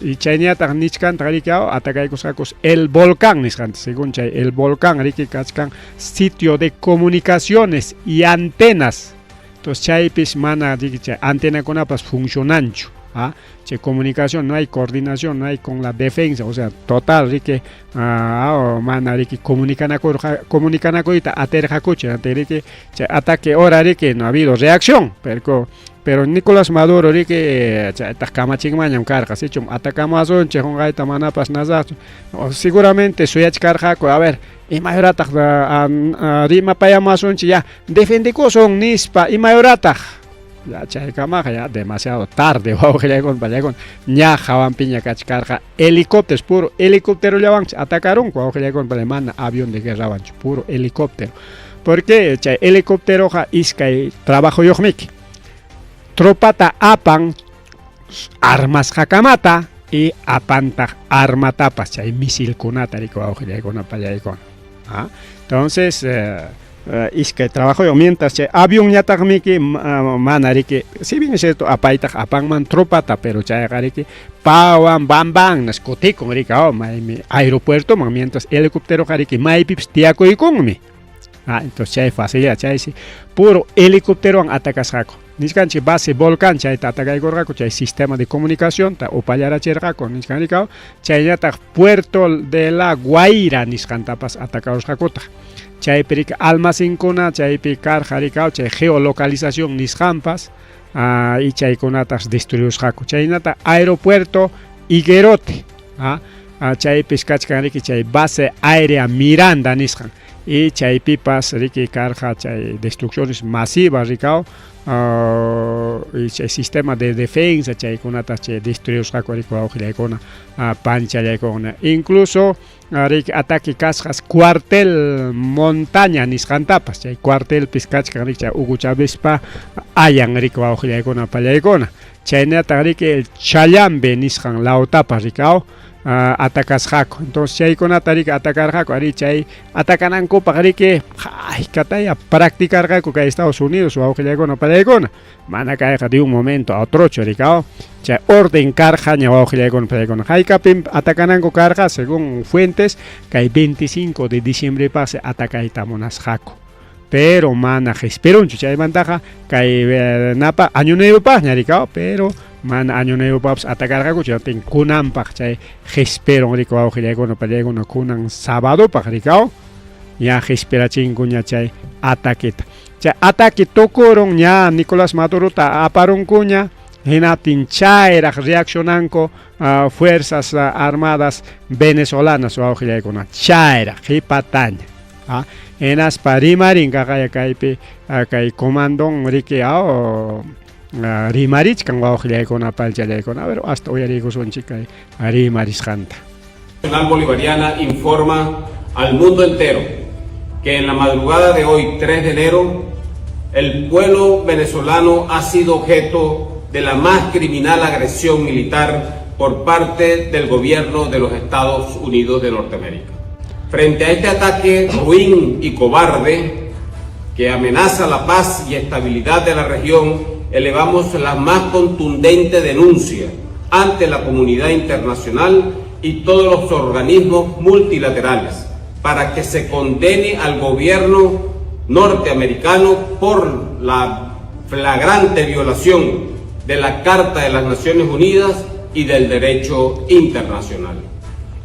Y chayñataq nichkantaq riki atacaykusqakus El Volcán nisqanta, según chay El Volcán riki kachkan sitio de comunicaciones y antenas. Entonces chaypis mana riki chay antenakunapas funcionanchu. Chay comunicación, no hay coordinación, no hay con la defensa, o sea, total riki mana riki comunicanakuyta atirqakuchu, riki chay ataque hora riki no ha habido reacción, pero Nicolás Maduro riki chaytaq kamachinmañam karqa, sichum atacamasunchik qunqayta manapas nasaqchu, seguramente suyachkarqaku, a ver, imayurataq rimapayamasunchik, ya defendikusun nispa, imayurataq ya chaykamaqa ya demasiado tarde, wawqillaykuna pallaykuna, ña hawanpiña kachkarqa helicópteros, puro helicópterollawanchik atacarunku, wawqillaykuna pallaykuna, mana avión de guerrawanchu, puro helicóptero. Porque chay helicópteroqa iskay trabajoyuqmiki, tropata apan armasqakamata y apantaq armatapas, chay misilkunata riki, wawqillaykuna pallaykuna. Entonces iskay trabajoyuq, mientras chay avionñataqmiki mana riki, si bien es cierto apaytaq apanman tropata, pero chayqa riki pawan bam bam nas kutikun riki maymi aeropuertoman, mientras helicópteroqa riki maypipas tiyakuykunmi. Entonces chay facilidad, chaysi puro helicópterowan atacasqaku. Nichkanchik base Volcán chayta atacaykurqaku, chay sistema de comunicación ta upallarachirqaku nichkan riki, chaynataq Puerto de la Guaira nisqantapas atacarusqakutaq. Chaypi riki almacenkuna chaypi karqa riki, chay geolocalización nisqanpas y chaykunatas destruyusqaku. Chaynataq aeropuerto Higuerote, chaypis kachkan riki chay base aérea Miranda nisqan, y chaypipas riki karqa chay destrucciones masivas riki, y chay sistema de defensa chaykunata chay destruyusqaku riki, wawqillaykuna panchallaykuna. Incluso riki ataque kasqas cuartel Montaña nisqantapas, chay cuartelpis kachkan riki chay Hugo Chavezpa ayan riki, wawqillaykuna pallaykuna. Chaynataq riki el Chayambe nisqan lawtapas riki atacasqaku. Entonces chaykunata riki atacarqaku, ari chay atacanankupaq riki haykataya practicarqaku kay Estados Unidos, wawqillaykuna pallaykuna. Mana kayqa de un momento a otrochu riki, chay orden karqaña, wawqillaykuna pallaykuna. Haykapim atacananku karqa? Según fuentes, kay 25 de diciembre pase atacayta munasqaku, pero mana qhispirunchu. Chaymantaqa kay napa año nuevopaqña riki, pero mana año nuevopapas atacarqakuchu, chaypin kunanpaq chay qhispirun riki, wawqillaykuna pallaykuna, kunan sabadopaq riki ña qhispirachinkuña chay ataqueta. Chay ataque tukurun, ña Nicolás Madurota aparunkuña, hinaptin chayraq reaccionanku Fuerzas Armadas Venezolanas, wawqillaykuna, chayraq qhipataña. Hinaspa rimarin kaqaya kaypi kay comandon riki rimarichkan, wawqillaykuna palchallaykuna. A ver, hasta uyariykusunchik kay rimarisqanta. Nacional Bolivariana informa al mundo entero que en la madrugada de hoy, 3 de enero, el pueblo venezolano ha sido objeto de la más criminal agresión militar por parte del gobierno de los Estados Unidos de Norteamérica. Frente a este ataque ruin y cobarde que amenaza la paz y estabilidad de la región, elevamos la más contundente denuncia ante la comunidad internacional y todos los organismos multilaterales para que se condene al gobierno norteamericano por la flagrante violación de la Carta de las Naciones Unidas y del derecho internacional.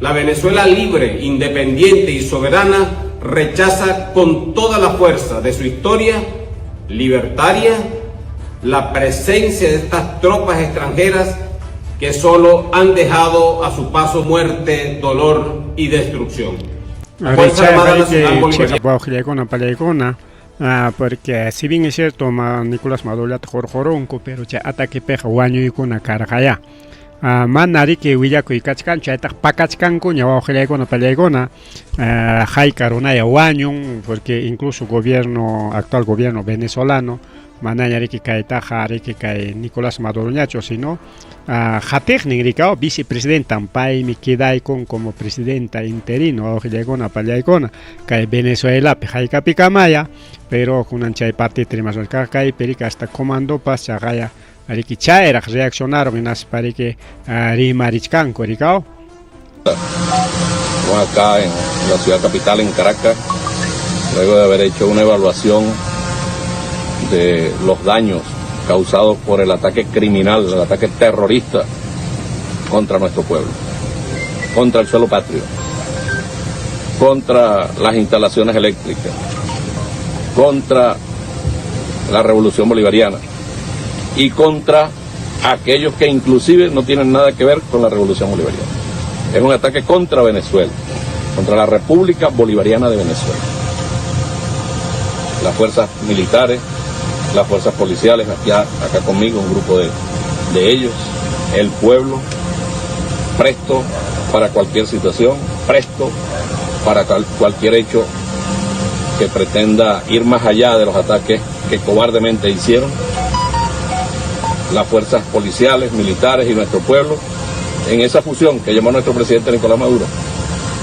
La Venezuela libre, independiente y soberana rechaza con toda la fuerza de su historia libertaria la presencia de estas tropas extranjeras que solo han dejado a su paso muerte, dolor y destrucción. Fuerza Armada Nacional Boliviana. Porque si bien es cierto, Nicolás Maduro jorjoronco, pero chay ataquepiqa wañuykuna karqaya. Mana riki willakuy kachkan, chaytaq pakachkankuña wawqillaykuna pallaykuna, hayka runaya wañun, porque incluso gobierno, actual gobierno venezolano, manaña riki kaytaqa riki kay Nicolás Maduroñachu, sino qatiqnin rikaw vicepresidentan paymi quedaykun como presidenta interino wawqillaykuna pallaykuna kay Venezuelapi haykapikamaya, pero kunan chay partita rimasun kaypi riki hasta comandopas chaqaya riki chayraq reaccionaron hinaspa riki rimarichkanku rikaw. Estamos acá en la ciudad capital, en Caracas, luego de haber hecho una evaluación de los daños causados por el ataque criminal, el ataque terrorista contra nuestro pueblo, contra el suelo patrio, contra las instalaciones eléctricas, contra la revolución bolivariana y contra aquellos que inclusive no tienen nada que ver con la revolución bolivariana. Es un ataque contra Venezuela, contra la República Bolivariana de Venezuela. Las fuerzas militares, las fuerzas policiales, aquí, acá conmigo un grupo de ellos, el pueblo, presto para cualquier situación, presto para cualquier hecho que pretenda ir más allá de los ataques que cobardemente hicieron las fuerzas policiales, militares y nuestro pueblo en esa fusión que llamó nuestro presidente Nicolás Maduro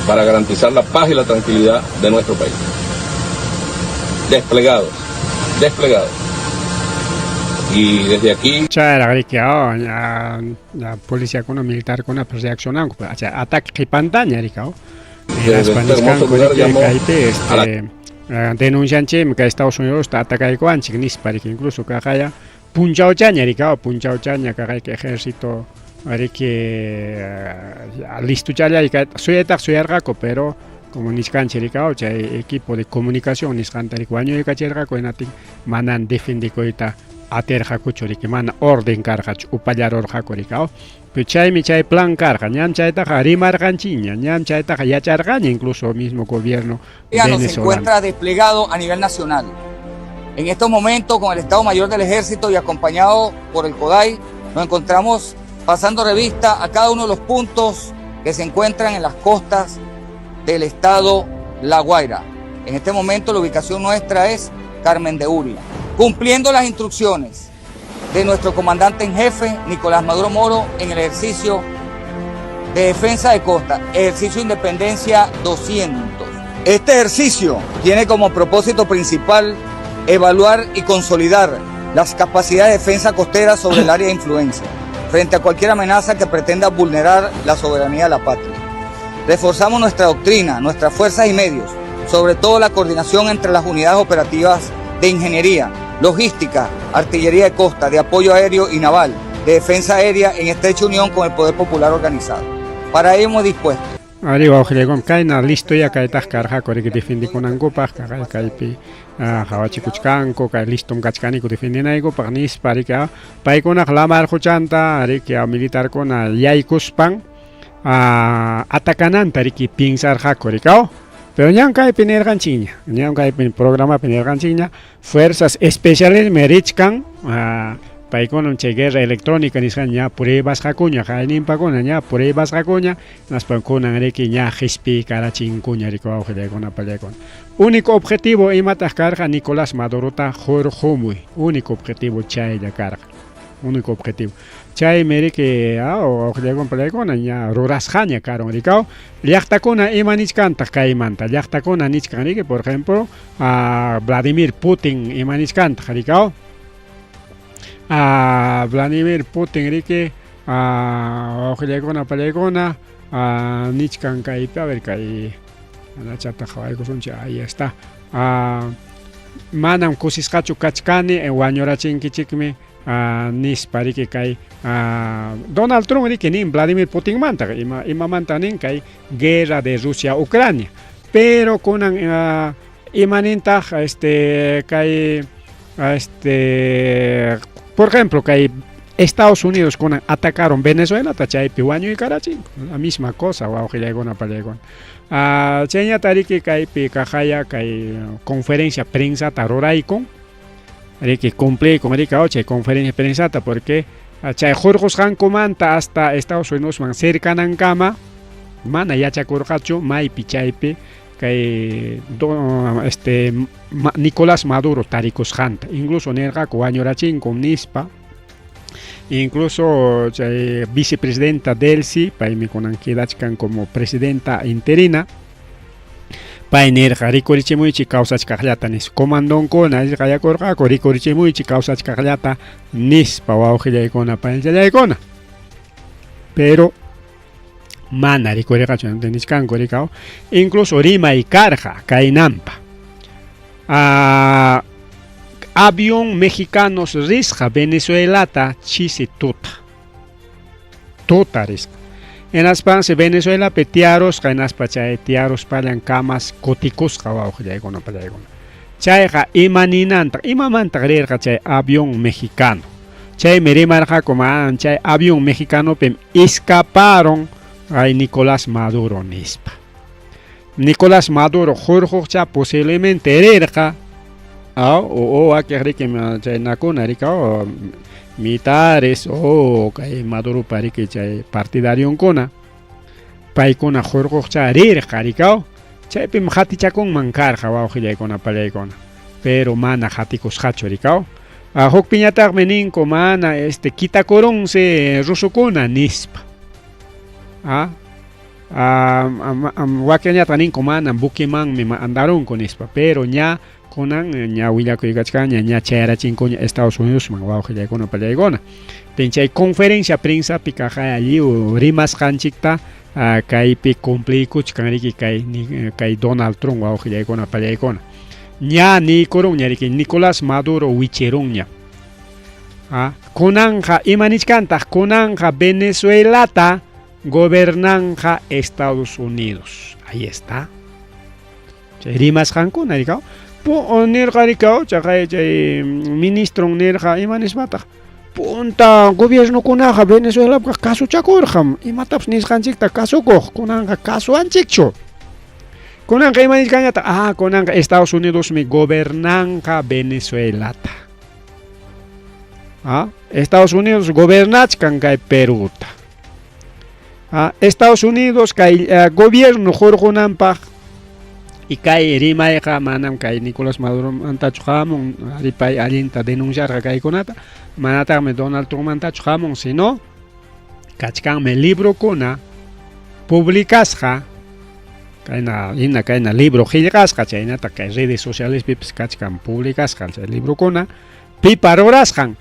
para garantizar la paz y la tranquilidad de nuestro país. Desplegados, desplegados. Y desde aquí... Chayraq riki ña policiakuna militarkuna reaccionanku, ataque qipantaña rikaw. Desde este hermoso lugar llamó kaypi este denuncianchikmi kay Estados Unidos atakaykuwanchik nispa riki, incluso kaqaya punchawchaña rikaw, punchawchaña kaqayki ejército riki listuchallay suyaytaq suyarqaku, pero como nichkanchik rikaw chay equipo de comunicación nisqanta riki wañuykachirqaku, hinatin manan defendikuyta atirqakuchu riki, mana orden karqachu, upallarurqaku rikaw. Pero chaymi chay plan karqa, ñam chaytaqa rimarqanchikña, ñam chaytaqa yacharqaña incluso mismo gobierno se encuentra desplegado a nivel nacional. En estos momentos, con el Estado Mayor del Ejército y acompañado por el CODAI, nos encontramos pasando revista a cada uno de los puntos que se encuentran en las costas del estado La Guaira. En este momento la ubicación nuestra es Carmen de Uria, cumpliendo las instrucciones de nuestro comandante en jefe, Nicolás Maduro Moro, en el ejercicio de defensa de costa, ejercicio Independencia 200. Este ejercicio tiene como propósito principal evaluar y consolidar las capacidades de defensa costera sobre el área de influencia, frente a cualquier amenaza que pretenda vulnerar la soberanía de la patria. Reforzamos nuestra doctrina, nuestras fuerzas y medios, sobre todo la coordinación entre las unidades operativas de ingeniería, logística, artillería de costa, de apoyo aéreo y naval, de defensa aérea en estrecha unión con el Poder Popular organizado. Para ello hemos dispuesto. Ari wawqillaykum kayna listo ya kaytaq karqaku riki defendikunankupaq kaypi qhawachikuchkanku kay listom kachkaniku defendinaykupaq nispa riki paykunaq lamar quchanta riki militarkuna yaykuspan atakananta riki pinsarqaku rikaw. Pero ñam kaypi nirqanchikña, ñam kaypi programapi nirqanchikña, fuerzas especiales merichkan paykunam chay guerra electrónica nisqa ña pruebasqakuña, qayninpakuna ña pruebasqakuña, hinaspa kunan riki ña qispiykarachinkuna riki wawqillaykuna pallaykuna. Único objetivo imataq karqa Nicolás Madurota hurqumuy, único objetivo chaylla karqa, único objetivo. Chaymi riki wawqillaykuna pallaykuna ña rurasqaña karun rikaw. Llaqtakuna ima nichkantaq kaymanta, llaqtakuna nichkan riki, por ejemplo, Vladimir Putin ima nichkantaq rikaw. Vladimir Putin riki, wawqillaykuna pallaykuna, Nichkan kaypi, a ver kay anachata qhawaykusunchik, ahí está. Manam kusisqachu kachkani, wañurachinkichikmi nispa riki kay Donald Trump riki nin Vladimir Putinmanta, ima imamanta nin kay guerra de Rusia Ucrania. Pero kunan imanintaq este kay este por ejemplo kay Estados Unidos kunan atacaron Venezuelata chaypi wañuykarachinku, la misma cosa wawqillaykuna pallaykuna. Chayñata riki kaypi kaqaya kay conferencia prensata ruraykun, riki cumpliykun riki chay conferencia prensata porque chay hurqusqankumanta hasta Estados Unidosman cercanankama mana yachakurqachu maypi chaypi kay este Nicolás Maduro tarikusqanta, incluso nirqaku wañurachinkum nispa. Incluso chay vicepresidenta Delcy, paymi kunan quedachkan como presidenta interina, pay nirqa rikurichimuychik kawsachkaqllata nispa, comandonkuna qayakurqaku rikurichimuychik kawsachkaqllata nispa wawqillaykuna payllallaykuna. Pero mana rikurirqachu nichkanku rikaw, incluso rimay karqa kaynampa. Avión mexicanos risqa Venezuelata chisi tuta. Tuta risqa. Hinaspansi Venezuelapi tiyarusqa, hinaspa chay tiyaruspallan kamas kutikusqa wawqillaykuna pallaykuna. Chayqa ima ninantaq, imamantaq rirqa chay avión mexicano. Chaymi rimarqaku man chay avión mexicanopim escaparon ay Nicolás Maduro nispa. Nicolás Maduro hurquqcha posiblemente rirqa o wakiq riki chay nakuna rika militares o kay Maduropa riki chay partidarionkuna paykuna hurquqcha rirqa rikaw chaypim qatichakunman karqa wawqillaykuna pallaykuna pero mana qatikusqachu rikaw. Hukpiñataqmi ninku mana este kitakurunsi rusukuna nispa. Wakinñataq ninku manam buquemanmi andarunku nispa, pero ña kunan ña willakuykachkanña ña chayarachinkuña Estados Unidosman wawqillaykuna pallaykuna. Chay conferencia prensapi kaqaya lliw rimasqanchikta kaypi cumpliykuchkan riki kay Donald Trump wawqillaykuna pallaykuna. Ña niykurunña riki Nicolás Maduro wichirunña. Kunanqa ima nichkantaq kunanqa Venezuelata gobernanja Estados Unidos. Ahí está. Chay rimasqankuna rikaw. Nirqa rikaw chaqay chay ministron nirqa ima nispataq punta gobiernokunaqa Venezuelapaq kasuchakurqam imatapas nisqanchikta kasukuq kunanqa kasuwanchikchu. Kunanqa ima nichkanñataq kunanqa Estados Unidosmi gobernanqa Venezuelata. Estados Unidos gobernachkan kay Peruta. Estados Unidos kay gobierno hurqunanpaq y kay rimayqa manam kay Nicolás Maduro mantachu hamun pay allinta denunciarqa kaykunata manataqmi Donald Trump mantachu hamun sino kachkanmi librokuna publicasqa kayna hina kayna libro qillqasqa chaynata kay redes socialespipas kachkan publicasqa chay librokuna pipa rurasqan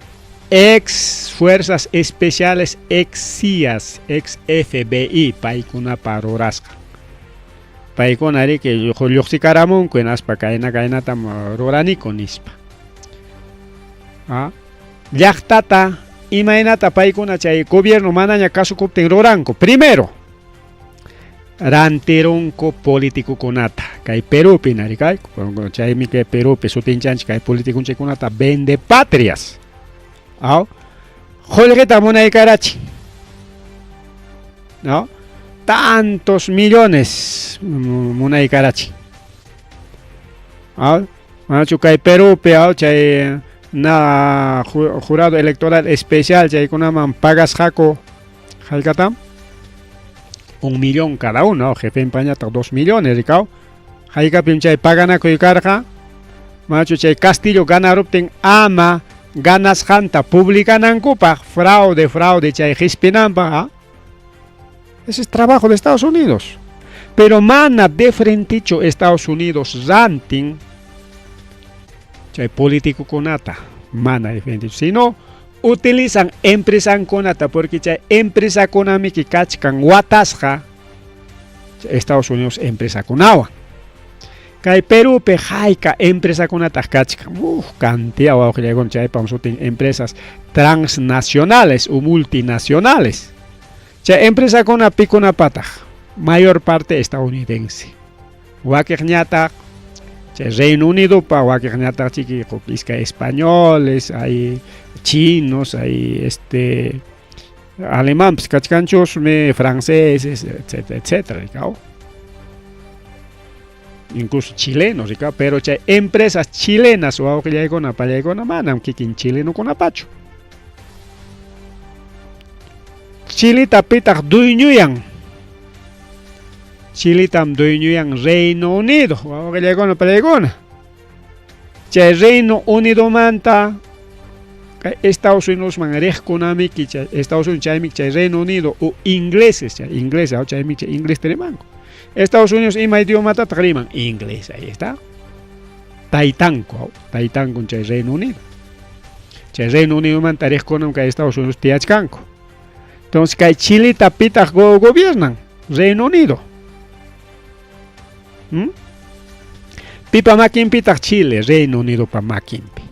ex fuerzas especiales ex CIAs ex FBI paykunapa rurasqan paykuna riki lluqsikaramunku hinaspa kayna kaynatam ruraniku nispa. Llaqtata imaynata paykuna chay gobierno manaña kasukuptin ruranku primero rantirunku politicokunata kay Perupi narikay chaymi kay Perupi sutinchanchik kay politiconchikkunata vende patrias qullqita munaykarachin ¿no? Tantos millones munaykarachin. Manachu kay Perupi chay na jurado electoral especial chaykunaman pagasqaku hayk'atam 1 millón cada uno, jefenpañataq 2 millones rikaw. Hayk'apim chay paganakuy karqa manachu chay Castillo ganaruptin ama ganasqanta publicanankupaq fraude fraude chay qispinanpaq. Ese es trabajo de Estados Unidos. Pero mana de frenticho Estados Unidos rantin chay politicokunata mana de frenticho, sino utilizan empresankunata porque chay empresakunamiki kachkan watasqa Estados Unidos empresakunawan. Kay Perúpi hayka empresakunataq kachkan, uf, cantidad wawqillaykuna, chaypam sutin empresas transnacionales u multinacionales. Chay empresakuna pikunapataq, mayor parte estadounidense. Wakiqñataq chay Reino Unidopa, wakiqñataq chiki iskay españoles, hay chinos, hay este alemanpis kachkanchusmi, franceses, etcétera, etcétera, rikaw. Incluso chilenos, rikaw, pero chay empresas chilenas wawqillaykuna, pallaykuna manam kikin chilenokunapachu. Chilita pitaq dueñuyan. Chilitam dueñuyan Reino Unido, wawqillaykuna, pallaykuna. Chay Reino Unidomanta kay Estados Unidosman riqkunamiki, chay Estados Unidos chaymi chay Reino Unido o ingleses, chay ingleses, chaymi chay inglés rimanku. Estados Unidos ima idiomatataq riman inglés, ahí está. Taytanku, taytanku chay Reino Unido. Chay Reino Unidomanta riqkunam kay Estados Unidos tiyachkanku. Entonces kay Chilita pitaq gobiernan Reino Unido. Pipa makinpitaq Chile, Reino Unido pa makinpi.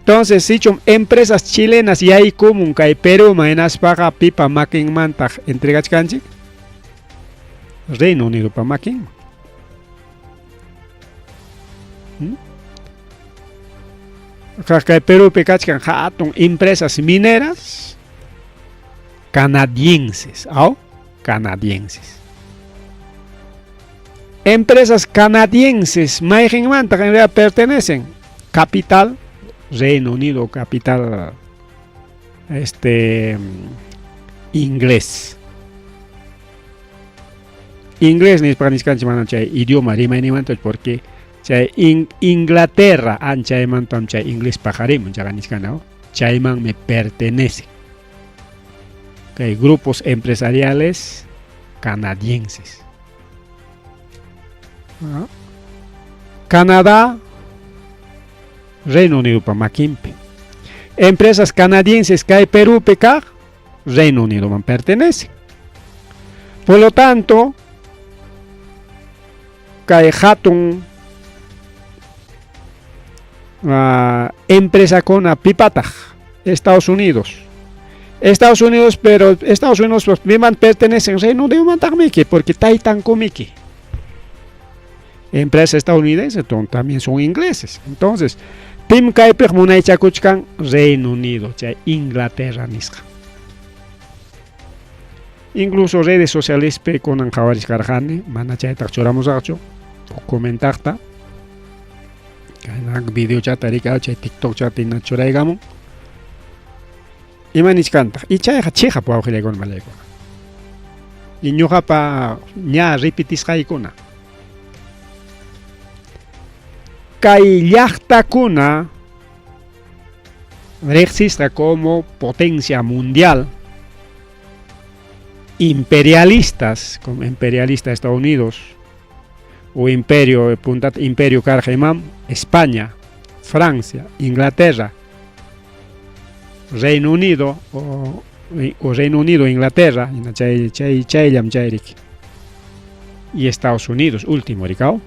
Entonces, sichum empresas chilenas yaykumun kay Perúman hinaspaqa pipa makinmantaq entregachkanchik? Reino Unido pa makinman. Kay Perúpi kachkan hatun empresas mineras canadienses, ¿aw? Canadienses. Empresas canadienses, mayqinmantaq en realidad pertenecen? Capital Reino Unido, capital inglés. Inglés nispa niskanchik mana chay idioma rimayninmanta porque chay Inglaterra anchaymantam chay inglés paqarimun chaqa niskana, chaymanmi pertenece. Kay grupos empresariales canadienses. Canadá, Reino Unido pa makinpi. Empresas canadienses kay Perúpi kaq Reino Unido man pertenece. Por lo tanto, kay hatun empresakuna pipataq Estados Unidos. Estados Unidos, pero Estados Unidos pues, piman pertenecen Reino Unido mantaqmiki, porque taytankumiki. Empresas estadounidenses también son ingleses. Entonces, pim kaypiq munaychakuchkan Reino Unido, chay Inglaterra nisqa. Incluso redes sociales pe kunan qhawarichkarqani, mana chaytaq churamusaqchu, comentaqta. Kayna video chata rikaw chay TikTok chata ina churaykamun. Ima nichkantaq? Y chayqa chiqap wawqillaykuna malaykuna. Y ñuqapa ña repetisqaykuna. Kay llaqtakuna riqsisqa como potencia mundial, imperialistas, como imperialista de Estados Unidos, o imperio, puntat imperio karqa imam, España, Francia, Inglaterra, Reino Unido, o Reino Unido, Inglaterra, chay, chay, chayllam chayriki. Y Estados Unidos, último, rikaw.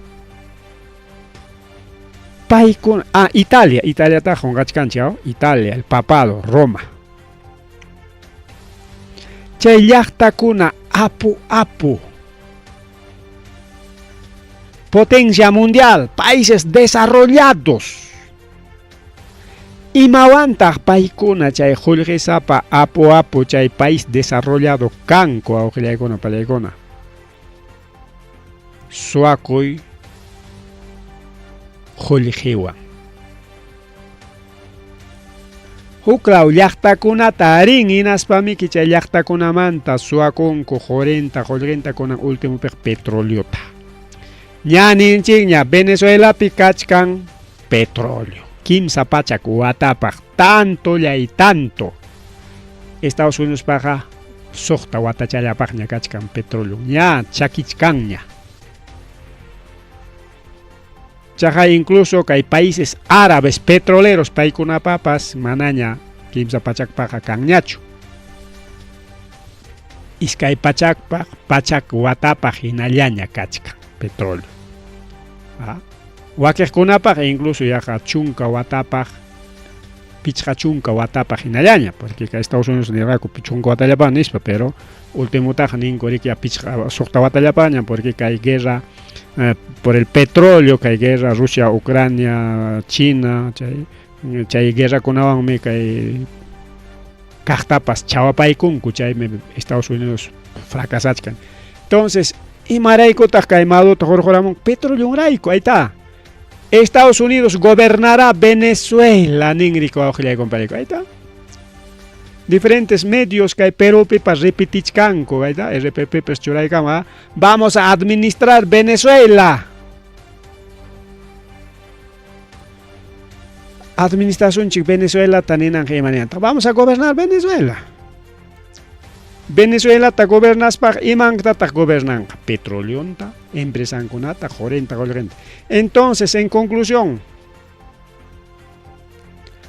Paykuna, Italia, Italia ta qunqachkanchik, Italia, el papado, Roma. Chay llaqtakuna apu apu. Potencia mundial, países desarrollados. Imawantaq paykuna chay qullqisapa apu apu chay país desarrollado kanku awqillaykuna pallaykuna. Suwakuy qullqiwan. Huklaw llaqtakunata rin hinaspamiki chay llaqtakunamanta suwakunku qurinta qullqinta kunan últimopiq petroleota. Ña ninchikña Venezuelapi kachkan petróleo. Kimsa pachak watapaq tanto y tanto. Estados Unidos paqa suqta watachallapaqña kachkan petróleo. Ña chakichkanña. Chaqa incluso kay países árabes petroleros paykunapapas manaña kimsa pachakpaqa kanñachu. 200 pachak watapaq hinallaña kachkan petróleo. Wakiqkunapaq incluso yaqa 10 watapaq, 50 watapaq hinallaña, porque Estados Unidos nirqaku 10 watallapaq nispa, pero ultimotaq ninku riki 6 watallapaqña, porque kay guerra por el petróleo, kay guerra Rusia, Ucrania, China, chay guerrakunawanmi kay kaqtapas chawapaykunku, chaymi Estados Unidos fracasachkan. Entonces, imaraykutaq kay Madurota hurquramun? Petroleonrayku, ahí está. Estados Unidos gobernará Venezuela, ninriko wawqillay compadre, ahí está. Diferentes medios que hay Perú pipas repetichkanku, ahí está, RPP pues churaykama, vamos a administrar Venezuela. Administración chik Venezuela taninan imaniyanta. Vamos a gobernar Venezuela. Venezuela ta gobernaspaq imantataq gobernanqa? Petroleonta, empresankunata, jorenta, qollqenta. Entonces, en conclusión,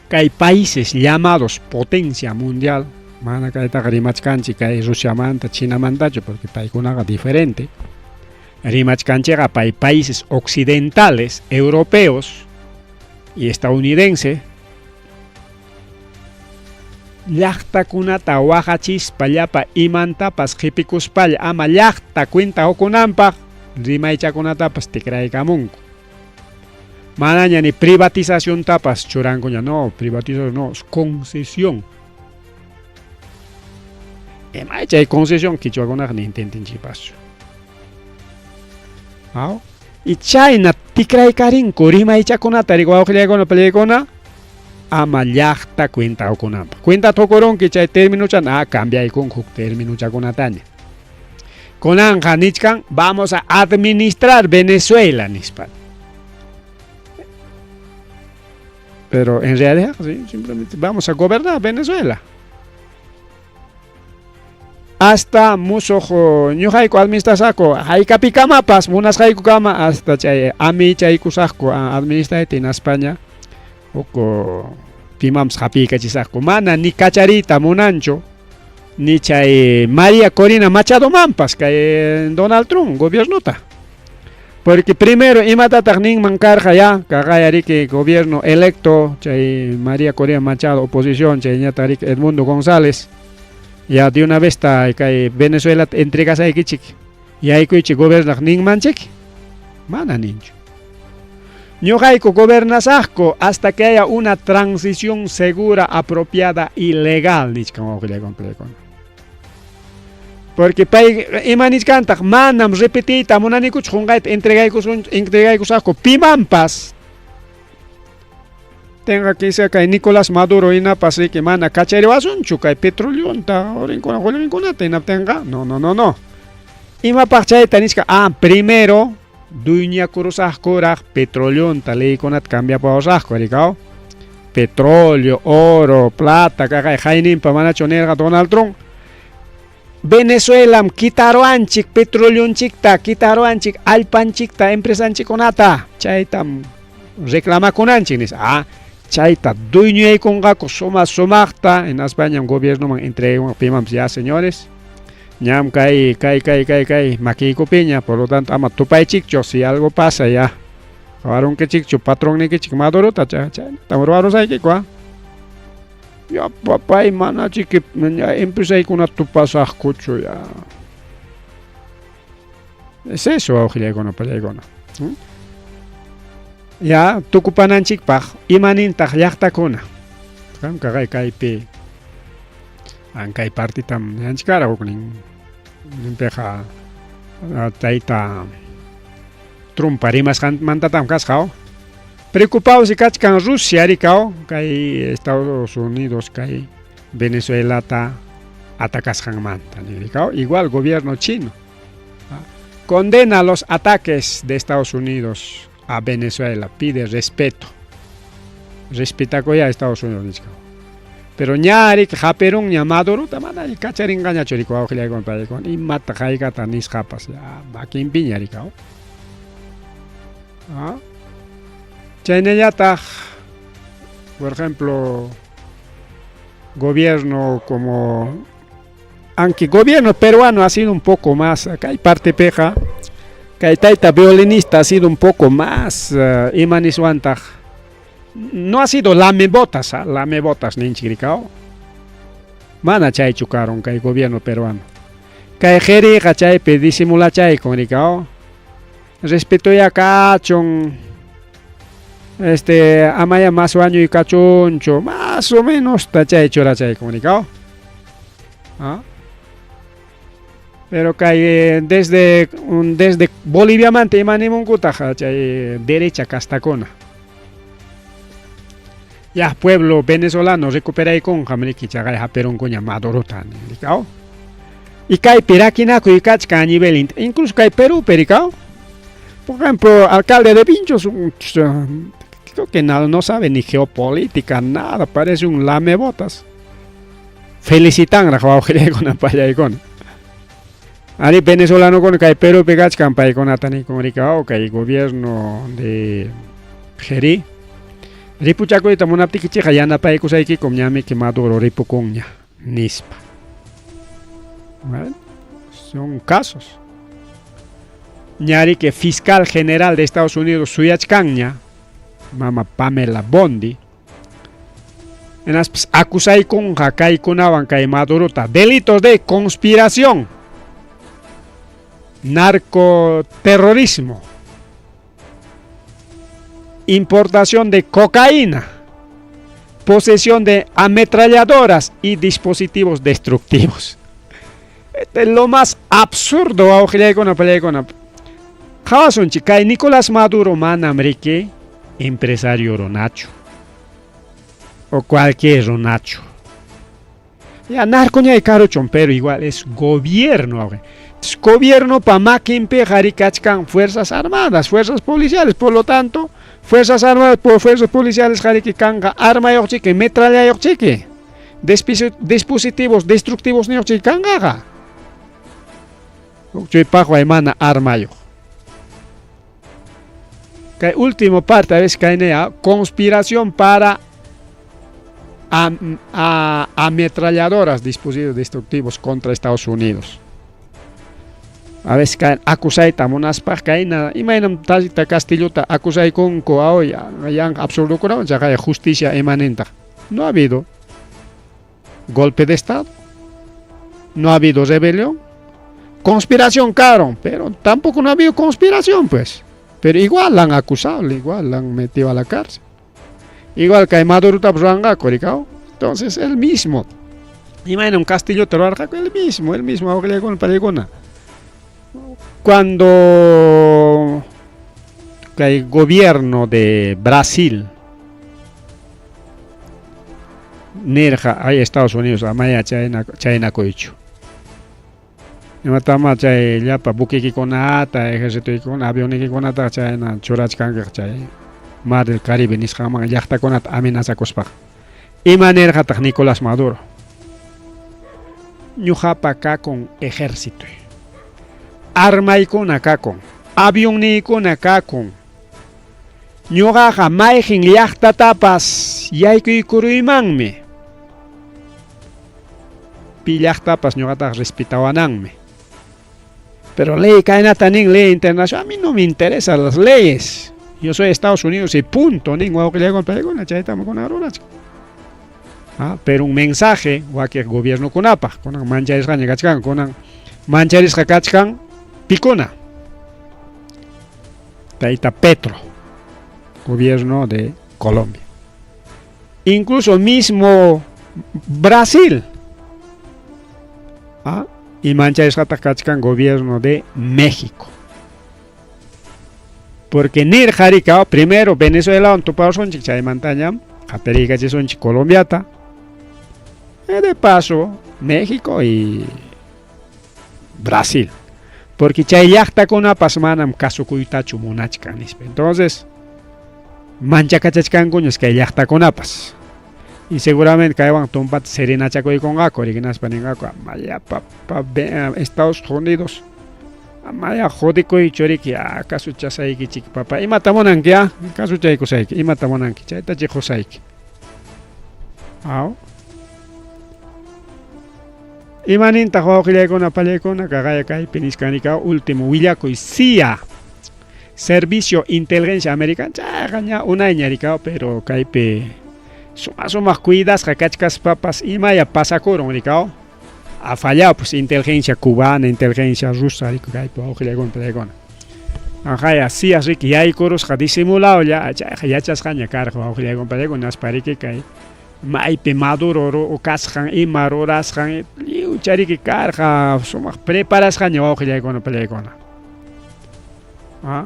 kay países llamados potencia mundial, mana kaytaqa rimachkanchik kay Rusiamanta, Chinamantachu, porque paykunaqa diferente. Rimachkanchikqa pay países occidentales, europeos y estadounidense, llaqtakunata waqachispa llapa imantapas qhipikuspalla ama llaqta cuenta ukunanpaq rimaychakunatapas tikraykamunku. Manaña ni privatización tapas churankuña, no, privatización no, es concesión. Chay concesión quichuakunaqa ni ententinchikpaschu. Y chayna tikraykarinku rimaychakunata wawqillaykuna paliykuna ama llaqta cuenta ukunanpaq. Cuenta tukurunki chay términuchan, cambiaykunku huk términuchakunataña. Kunanqa nichkan vamos a administrar Venezuela nispa. Pero en realidad, sí, simplemente vamos a gobernar Venezuela. Hasta musuq ñuqayku administrasaqku haykapikamapas munasqaykukama hasta chay amichaykusaqku administrayta hinaspaña huk pimanpas hapiykachisaqku. Mana ni kachariyta munanchu ni chay María Corina Machadomanpas kay Donald Trump gobiernota. Porque primero imatataq ninman karqa ya kaqaya riki gobierno electo chay María Corina Machado oposición chay ñataq riki Edmundo González ya de una vez ta kay Venezuela entregasaykichik yaykuychik gobernaq ninmanchik mana ninchu. Ñuqayku gobernasaqku hasta que haya una transición segura, apropiada y legal nichkan wawqillaykuna. Porque pay ima nichkantaq manam repetiyta munanikuchu qunqayta entregaykusaqku pimanpas. Tenga que ser kay Nicolás Maduro inapas riki mana kachariwasunchu kay petroleonta orinkuna qullqinkunata hinaptinqa no no no no. Imapaq chayta nichka primero dueñakurusaqkuraq petroleonta leykunata cambiapawasaqku rikaw. Petróleo, oro, plata, kaqay hayninpa manachu nirqa Donald Trump. Venezuelam kitaruanchik petroleonchikta, kitaruanchik allpanchikta, empresanchikkunata, chaytam reclamakunanchik nispa. Chayta dueñuyaykunqaku suma sumaqta hinaspañam gobiernoman entregan pimanpas ya señores. Ñam kay kay kay kay kay makiykupiña, por lo tanto ama tupaychikchu si algo pasa ya. Qawarunkichikchu patronnikichik Madurota chaynatam ruwarusaykiku. Ya papay mana chiki empresaykunata tupasaqkuchu ya. Es eso wawqillaykuna pallaykuna. Ya tukupananchikpaq imanintaq llaqtakuna. Qam kaqay kaypi ankay partitam yanchikara huknin ninpiqa tayta Trumpa rimasqanmantatam kasqa. Preocupados kachkan Rusia rikaw kay Estados Unidos kay Venezuelata atacasqanmanta rikaw igual gobierno chino condena los ataques de Estados Unidos a Venezuela, pide respeto. Respetakuya a Estados Unidos nichka. Pero ñarik haperun ña Madurota mana kacharinqañachu rikaw wawqillaykuna pallaykuna imata haykata nisqapas ya makinpiña rikaw. Chaynallataq, por ejemplo, gobierno como Aunque gobierno peruano ha sido un poco más, kay partepiqa, kay tayta violinista ha sido un poco más, ima niswantaq, no ha sido lamebotas, lamebotas ninchik rikao. Mana chaychu karun kay gobierno peruano. Kay qiriqa chaypi disimulachaykun rikao. Respetoya kachun, este, amaya mas wañuy kachunchu, más o menos ta chay churachaykun rikao. ¿Ah? Pero kay desde, desde Boliviamanta imanimunkutaq chay derecha castakuna. Ya pueblo venezolano recuperaykunqa riki chaqay hapironkuña Madurota rikao. Y kaypi rakinakuy kachkan a nivel incluso kay Perú rikao. Por ejemplo, alcalde de Vinchos, creo que no, no sabe ni geopolítica, nada, parece un lamebotas. Felicitan wawqillaykuna pallaykuna. Ari venezolano con kay Perú kachkan paykunata nikun rikao kay gobierno de Jerí. Ripuchakuyta munaptikichikqa yanapaykusaykikum ñamiki Maduro ripukunña nispa. Bueno, son casos. Ñari que fiscal general de Estados Unidos suyachkanña, mama Pamela Bondi, hinaspas acusaykunqa kaykunawan kay Madurota delitos de conspiración, narcoterrorismo, importación de cocaína, posesión de ametralladoras y dispositivos destructivos. Este es lo más absurdo, wawqillaykuna pallaykuna. Qawasunchik kay Nicolás Maduro manam riki empresario runachu o cualquier runachu. Ya narcoñay karuchun, pero igual es gobierno, wawqi. Es gobierno pa makinpiqa kachkan fuerzas armadas, fuerzas policiales, por lo tanto, fuerzas armadas por fuerzas policiales qariki kanqa armayuqchiki, metrallayuqchiki, dispositivos destructivos niyuqchiki kanqaqa. Chay paqway mana armayuq. Kay último parte, a veces cae conspiración para ametralladoras, dispositivos destructivos contra Estados Unidos. A veces caen acusayta munaspaq kayna imaynam tayta Castillota acusaykunku hoy yan absurdokunawan chaqay justicia emanenta. No ha habido golpe de estado, no ha habido rebelión, conspiración caro, pero tampoco no ha habido conspiración pues. Pero igual la han acusado, igual la han metido a la cárcel. Igual que Maduro ruranqaku rikao. Entonces el mismo. Imagina un Castillo te el mismo, pallaykuna. Cuando el gobierno de Brasil nirqa ay Estados Unidos amaya chayna chaynakuychu. Imatama chay llapa buquekikunata, ejércitoykuna, avioniykikunata chayna churachkankiq chay Mar del Caribe nisqanman llaqtakunata amenazakuspaqa. Ima nirqataq Nicolás Maduro? Ñuqapa kakun ejército. Armaykuna kakun, avionniykuna kakun. Ñuqaqa mayqin llaqtatapas yaykuykuruymanmi. Pi llaqtapas ñuqataqa respetawananmi. Pero ley kaynata nin ley internacional, a mí no me interesan las leyes. Yo soy Estados Unidos y punto, nin wawqillaykuna paykuna chaytami kuna rurachkan. Ah, pero un mensaje wakiq gobiernokunapaq, kunan mancharisqaña kachkan, kunan mancharisqa kachkan pikuna. Tayta Petro, gobierno de Colombia. Incluso mismo Brasil. Ah, y mancharisqataq kachkan gobierno de México. Porque nirqa rika primero Venezuela tuparunchik chaymantañam qatariykachishunchik Colombiata. Y de paso México y Brasil. Porque chay llaqtakunapas manam kasukuytachu munachkan nispa. Entonces manchakachachkankuñas kay llaqtakunapas. Y seguramente kaywan tumpata serenachakuykunqaku hinaspa ninqaku amaya papa Estados Unidos amaya jodikuychu riki kasuchasaykichik papa imata munanki ah kasuchaykusayki imata munanki chaytachi qusayki. Aw. Imanintaq wawqillaykuna pallaykuna kaqaya kaypi nisqan último willakuy CIA Servicio Inteligencia Americana chayqa ña unayña rikaw pero kaypi suma sumaq cuidasqa kachkaspapas imaya pasakurun rikaw ha fallado pues inteligencia cubana, inteligencia rusa riku kaypi wawqillaykuna pallaykuna. Ajaya, CIA riki yaykurusqa disimulawlla chayqa yachasqaña karqa wawqillaykuna pallaykuna naspa riki kay maypi Maduro kasqan ima rurasqan lliwcha riki karqa sumaq preparasqaña wawqillaykuna pallaykuna. ¿Ah?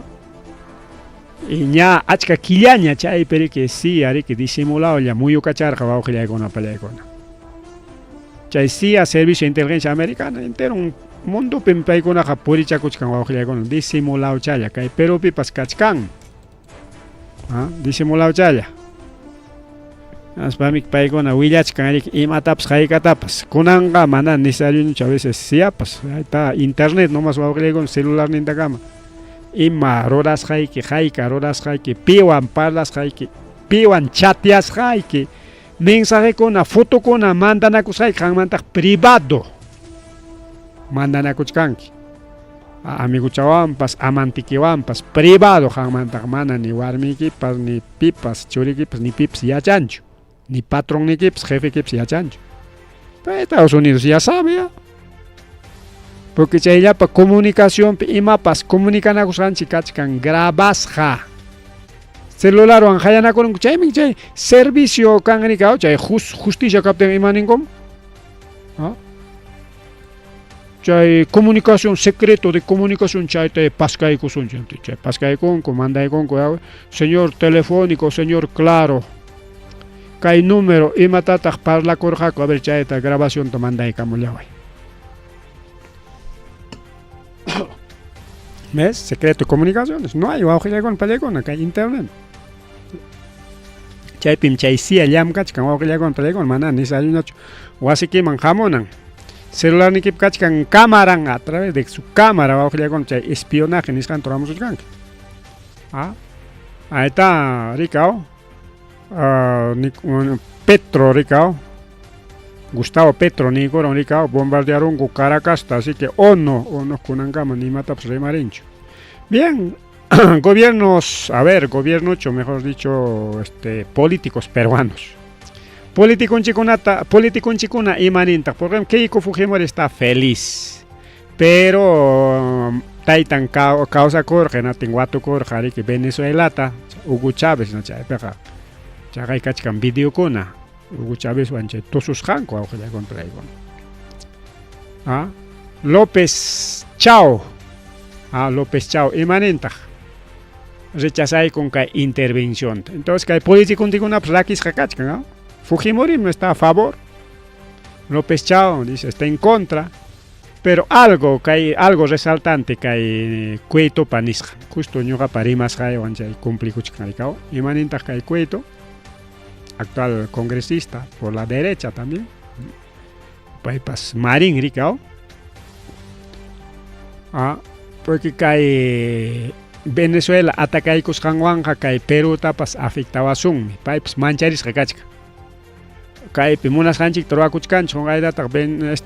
Y ña achka killaña chaypi riki CIA riki disimulawlla muyukacharqa wawqillaykuna pallaykuna. Chay CIA Servicio de Inteligencia Americana entero mundopim paykunaqa purichakuchkan wawqillaykuna disimulawchalla kay Perupipas kachkan. ¿Ah? Disimulawchalla. Aspamik paykuna willachkan riki imatapas haykatapas kunanqa mana necesario a veces CIApas ahí internet nomás wawqillaykuna celularnintakama ima rurasqayki hayka rurasqayki piwan parlasqayki piwan chateasqayki mensajekuna fotokuna mandanakusqayki qanmantaq privado mandanakuchkanki amiguchawanpas amantikiwanpas privado qanmantaq mana ni warmiykipas ni pipas churikipas ni pipas yachanchu ni patronnikipas jefekipas yachanchu. Pero Estados Unidos ya sabe ya. Porque chayllapa comunicacionpi imapas comunicanakusqanchik kachkan grabasqa celularwan hayanakurunku chaymi chay servicio kan rikaw chay justicia kaptin ima ninkum ¿Ah? Chay comunicación secreto de comunicación chayta paskaykusunchik chay paskaykunku mandaykunku señor telefónico señor Claro kay número imatataq parlakurqaku a ver chayta grabacionta mandaykamullaway. ¿Ves? Secreto de comunicaciones. No hay wawqillaykuna pallaykuna kay internet. Chaypim chay CIA llamkachkan wawqillaykuna pallaykuna mana nisayuñachu wasikiman hamunan. Celularnikipi kachkan cámaran a través de su cámara wawqillaykuna chay espionaje nisqanta ruramusuchkanki. ¿Ah? Ahí está, rikaw. Petro, rikaw. Gustavo Petro niykuran rikaw bombardearunku Caracasta, así que ono kunankama nimatapas rimarinchu. Bien, gobiernos, a ver, gobierno, mejor dicho, políticos peruanos. Políticonchikuna imanintaq, por ejemplo, Keiko Fujimori está feliz, pero taytan kawsakurqa hinatin watukurqa riki Venezuelata, Hugo Chávez, no chaypiqa chaqay kachkan videokuna Hugo Chávez-wan chay tususqanku wawqillaykuna pallaykuna. ¿Ah? López Chao. Ah, López Chao, imanintaq rechazaykun kay intervención. Entonces kay políticokunapas rakisqa kachkan, ¿no? Fujimori no está a favor. López Chao dice está en contra. Pero algo kay algo resaltante kay Cuetopa nisqa. Justo ñuqapa rimasqaywan chay cumplikuchkan rikaw. Imanintaq kay Cueto, actual congresista por la derecha también. Paypas Marín rikaw. Ah, porque kay Venezuela atacaykusqanwanqa kay Perutapas afectawasunmi. Paypas mancharisqa kachkan. Kaypi munasqanchikta ruwakuchkanchik qunqaytataq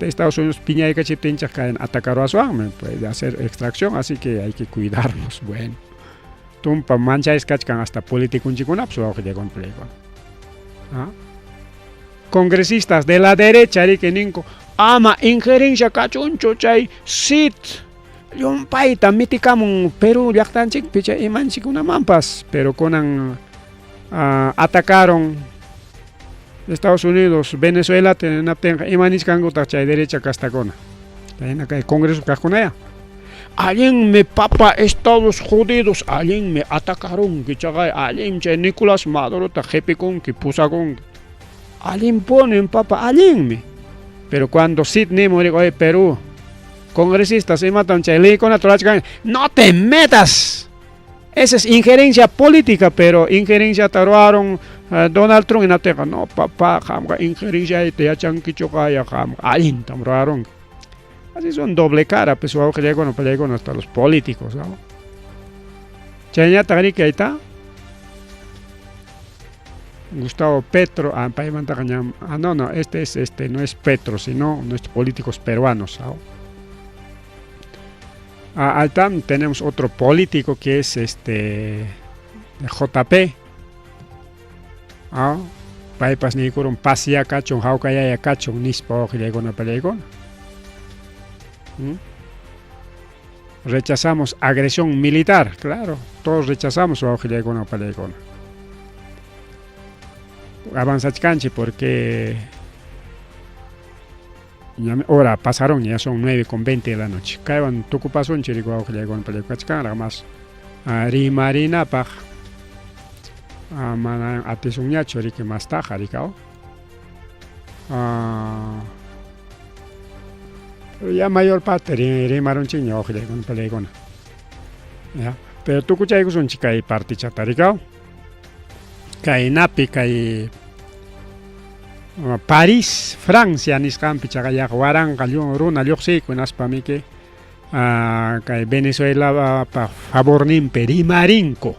Estados Unidos piñaykachiptinchik kay atacaruwaswanmi, puede hacer extracción, así que hay que cuidarnos. Bueno, tumpa mancharisqa kachkan hasta politiconchikunapas wawqillaykuna pallaykuna. ¿Ah? Congresistas de la derecha riki ninku ama injerencia kachunchu chay CID llumpayta mitikamun Perú llaqtanchikpi chay imanchikkunamanpas, pero kunan atacaron Estados Unidos, Venezuela hinaptinqa ima nichkankutaq chay derecha kastakuna. Chayna kay congreso kaqkunaya. Allinmi papa Estados jodidos, allinmi atacarunki chaqay, allinmi chay Nicolás Madurota qipikunki, pusakunki. Allinpunim papa, allinmi. Pero cuando Sidney nimun, oye Perú, congresistas imatam chay leykunata rurachkan, no te metas. Esa es injerencia política, pero injerencia ruwaron Donald Trump hinaptinqa, no papá, qamqa injerenciayta yachankichu qaya, qamqa allintam ruwarunki. Así son doble cara, pues wawqillaykuna pallaykuna hasta los políticos, ¿no? Chayñataq riki ahí está. Gustavo Petro, ah, paymantaqa ñam, ah, no, no, este es, este no es Petro, sino nuestros políticos peruanos. ¿Ah? Ah, altam tenemos otro político que es este JP. Ah, paypas niykurun pasya kachun, hawkayaya kachun nispa wawqillaykuna pallaykuna. Rechazamos agresión militar, claro, todos rechazamos wawqillaykuna pallaykuna. Avanzachkanchik porque ñami hora pasaron, ya son 9:20 de la noche. Kaywan tukupasunchik riku wawqillaykuna pallaykuna kachkanraq más rimarinapaq. Mana atisunñachu riki mastaqa rikaw. Ya mayor parte rimarunchikña wawqillaykuna pallaykuna. Ya, pero tukuchaykusunchik kay partichata rikaw. Kaynapi kay París, Francia nisqanpi chaqa yaqa waranqa runa lluqsiyku hinaspa miki kay Venezuelapa favorninpi rimarinku.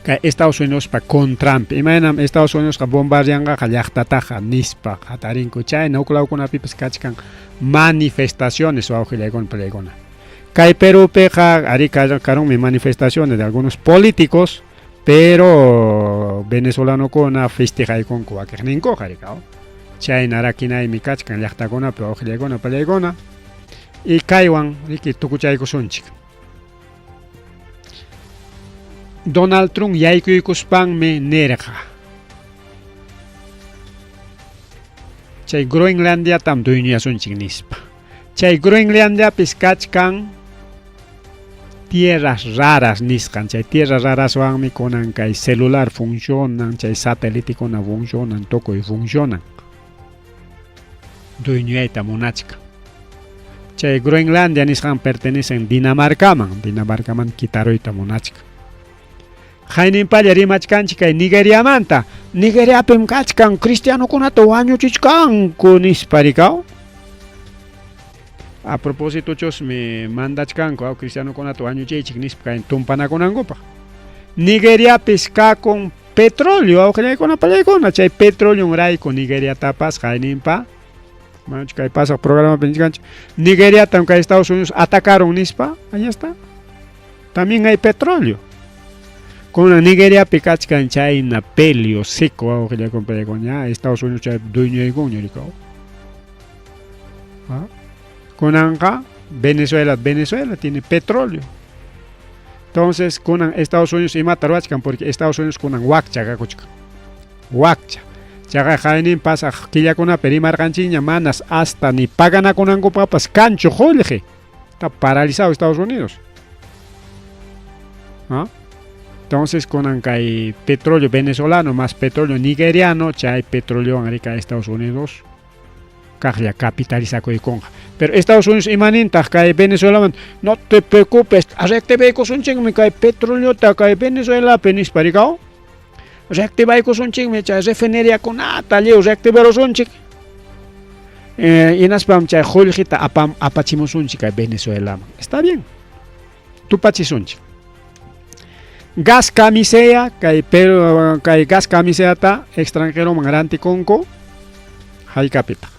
Kay Estados Unidospa contranpi. Imaynam Estados Unidosqa bombardeanqaqa llaqtataqa nispa hatarinku. Chayna huk lawkunapipas kachkan manifestaciones wawqillaykuna pallaykuna. Kay Perúpiqa arí karunmi manifestaciones de algunos políticos, pero venezolanokuna festejaykunku wakiqninkuqa rikaw. Chayna rakinaymi kachkan llaqtakunapi wawqillaykuna pallaykuna. Y kaywan riki tukuchaykusunchik. Donald Trump yaykuykuspanmi nirqa. Chay Groenlandiatam dueñoyasunchik nispa. Chay Groenlandiapis kachkan tierras raras nisqan. Chay tierras raraswanmi kunan kay celular funcionan, chay satelitekuna funcionan, tukuy funcionan. Dueñoyayta munachkan. Chay Groenlandia nisqan pertenecen Dinamarcaman, Dinamarcaman quitaruyta munachkan. Hayninpalla rimachkanchik kay Nigeriamanta. Nigeriapim kachkan cristianokunata wañuchichkanku nispa rikaw. A propósito chusmi mandachkanku aw cristianokunata wañuchiychik nispa kay tumpanakunankupaq. Nigeriapis kakun petróleo awqillaykuna pallaykuna chay petroleonrayku Nigeriatapas hayninpa manachu kay pasaq programapi nichkanchik Nigeriatam kay Estados Unidos atacaron nispa, ahí está. También hay petróleo. Kunan Nigeriapi kachkan chayna pelio seco wawqillaykuna pallaykuna ña Estados Unidos chay dueñoykunña rikaw. ¿Ah? Kunanqa Venezuela, Venezuela tiene petróleo. Entonces, kunan Estados Unidos imata ruwachkan porque Estados Unidos kunan wakcha kakuchkan. Wakcha. Chaqa haynin pasaq killakunapi rimarqanchikña manas hasta ni paganakunankupaqpas kanchu qullqi. Está paralizado Estados Unidos. ¿Ah? Entonces, kunan kay petróleo venezolano más petróleo nigeriano, chay petróleo rika Estados Unidos kaqlla capitalizakuykunqa. Pero Estados Unidos imanintaq kay Venezuelaman, no te preocupes, reactivaykusunchikmi kay petroleota kay Venezuelapi nispa rikaw. Reactivaykusunchikmi chay refineriakunata lliw reactivarusunchik. Hinaspam chay qullqita apachimusunchik kay Venezuelaman. Está bien. Tupachisunchik. Gas camisea, kay pero kay gas camiseata extranjeroman rantikunku haykapitaq.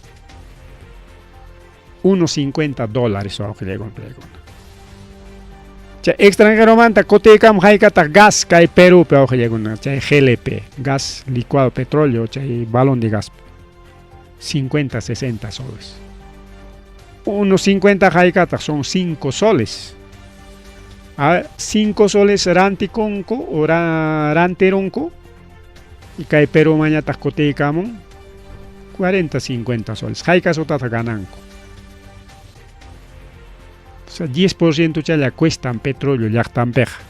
1.50 dólares wawqillaykuna pallaykuna. Chay extranjeromanta kutiykamuq haykataq gas kay Perúpi wawqillaykuna, chay GLP, gas licuado petróleo, chay balón de gas. 50, 60 soles. 1.50 haykataq son 5 soles. A ver, 5 soles rantikunku o rantirunku y kay Perúmanñataq kutiykamun 40, 50 soles. Hayka sotataq gananku. O sea, 10% challa cuestan petróleo llaqtanpiqa.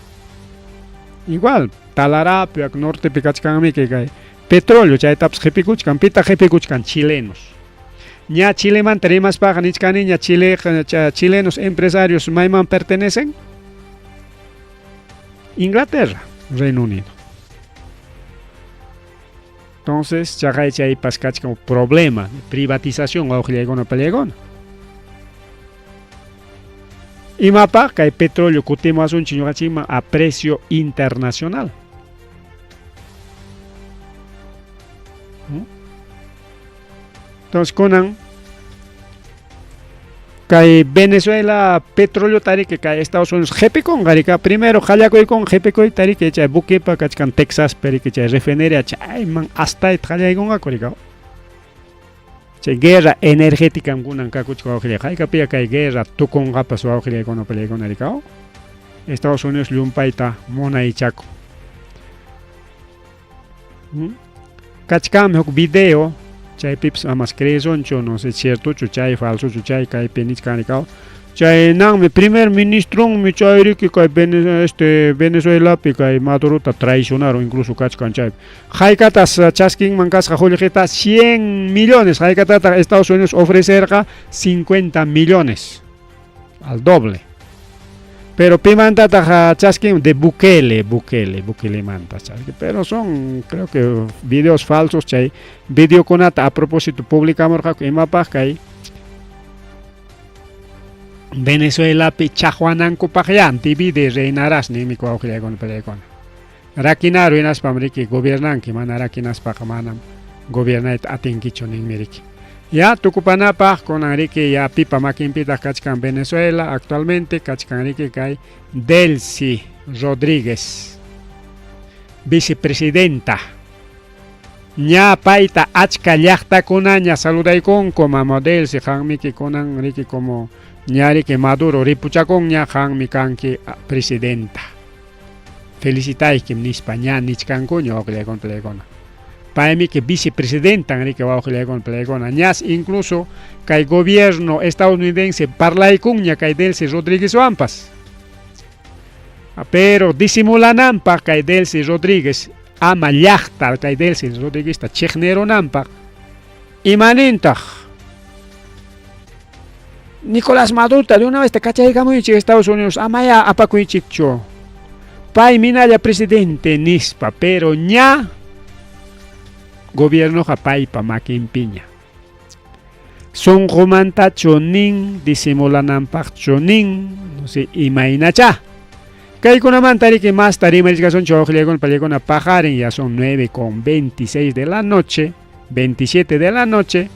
Igual, Talarapi, nortepi kachkanmi kay petróleo chaytapas qhipikuchkan, pitaq qhipikuchkan chilenos. Ña Chilemanta rimaspaqa nichkaniña Chile, chilenos empresarios mayman pertenecen? Inglaterra, Reino Unido. Entonces, chaqay chaypas kachkan problema de privatización wawqillaykuna pallaykuna. Imapaq kay petróleo kutimuwasunchik ñuqanchikman a precio internacional. Entonces kunan kay Venezuela petróleo tariki kay Estados Unidos qhipikunqa rika primero qallakuykun qhipikuy tariki chay buquepa kachkan Texas periki chay refinería chayman astayta qallaykunqaku rika. Chay guerra energética kunan kakuchka wawqillay haykapia kay guerra tukunqapas wawqillaykuna pallaykuna rika. Estados Unidos llumpayta munaychaku. Kachkanmi huk video chaypipas amas creesunchu no sé ciertochu chay falsochu chay kaypi nichkan rika. Chaynanmi primer ministronmi chay riki kay este Venezuelapi kay Madurota traicionaron incluso kachkan chaypi. Haykatas chaskinman kasqa qullqita 100 millones haykatataq Estados Unidos ofrecerqa 50 millones al doble. Pero pimantataq chaskin de Bukele, Bukele, Bukelemanta chaskin. Pero son creo que videos falsos chay videokunata a propósito publicamurqaku imapaq kay Venezuelapi chaqwanankupaqya divide reinarás ninmi wawqillaykuna pallaykuna. Rakinaru hinaspam riki gobiernanki mana rakinaspaqa manam gobiernayta atinkichu ninmi riki. Ya tukupanapaq kunan riki ya pipa makinpitaq kachkan Venezuela actualmente kachkan riki kay Delcy Rodríguez vicepresidenta. Ña payta achka llaqtakunaña saludaykunku mama Delcy qanmiki kunan riki como ña riki Maduro ripuchakunña qanmi kanki presidenta. Felicitaykim nispa ña nichkankuña wawqillaykuna pallaykuna. Paymi que vicepresidenta riki wawqillaykuna pallaykuna. Ñas incluso kay gobierno estadounidense parlaykunña kay Delcy Rodríguezwanpas. Pero disimulananpaq kay Delcy Rodríguez ama llaqta kay Delcy Rodríguezta chiqnirunanpaq imanintaq Nicolás Madurota de una vez te kachaykamuychik Estados Unidos amaya apakuychikchu. Pay minalla presidente nispa, pero ña gobiernoqa paypa makinpiña. Sunqumantachu nin, disimulananpaqchu nin, no sé, imaynacha. Kaykunamanta riki masta rimarichkasunchik wawqillaykuna pallaykuna paqarin ya son 9:26 de la noche, 27 de la noche.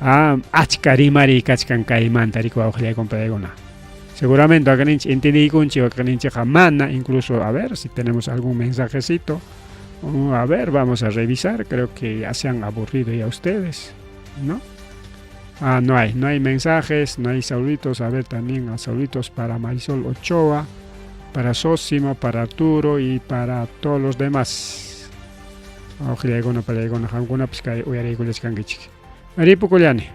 Ah, achka rimariy kachkan kaymanta riki wawqillaykuna pallaykuna. Seguramente waqninchik entendiykunchik waqninchikqa mana, incluso a ver si tenemos algún mensajecito. A ver, vamos a revisar, creo que ya se han aburrido ya ustedes, ¿no? Ah, no hay mensajes, no hay saluditos. A ver, también a saluditos para Marisol Ochoa, para Sósimo, para Arturo y para todos los demás. Wawqillaykuna pallaykuna qamkunapas kay uyariykullachkankichik. Ripukullani.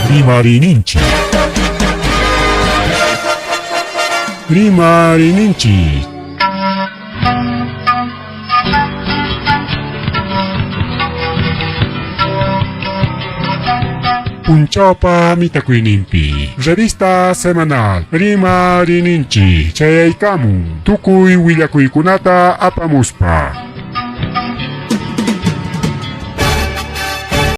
Rimarininchik. Rimarininchik. Punchawpa mitakuyninpi. Revista semanal Rimarininchik chayaykamun tukuy willakuykunata apamuspa.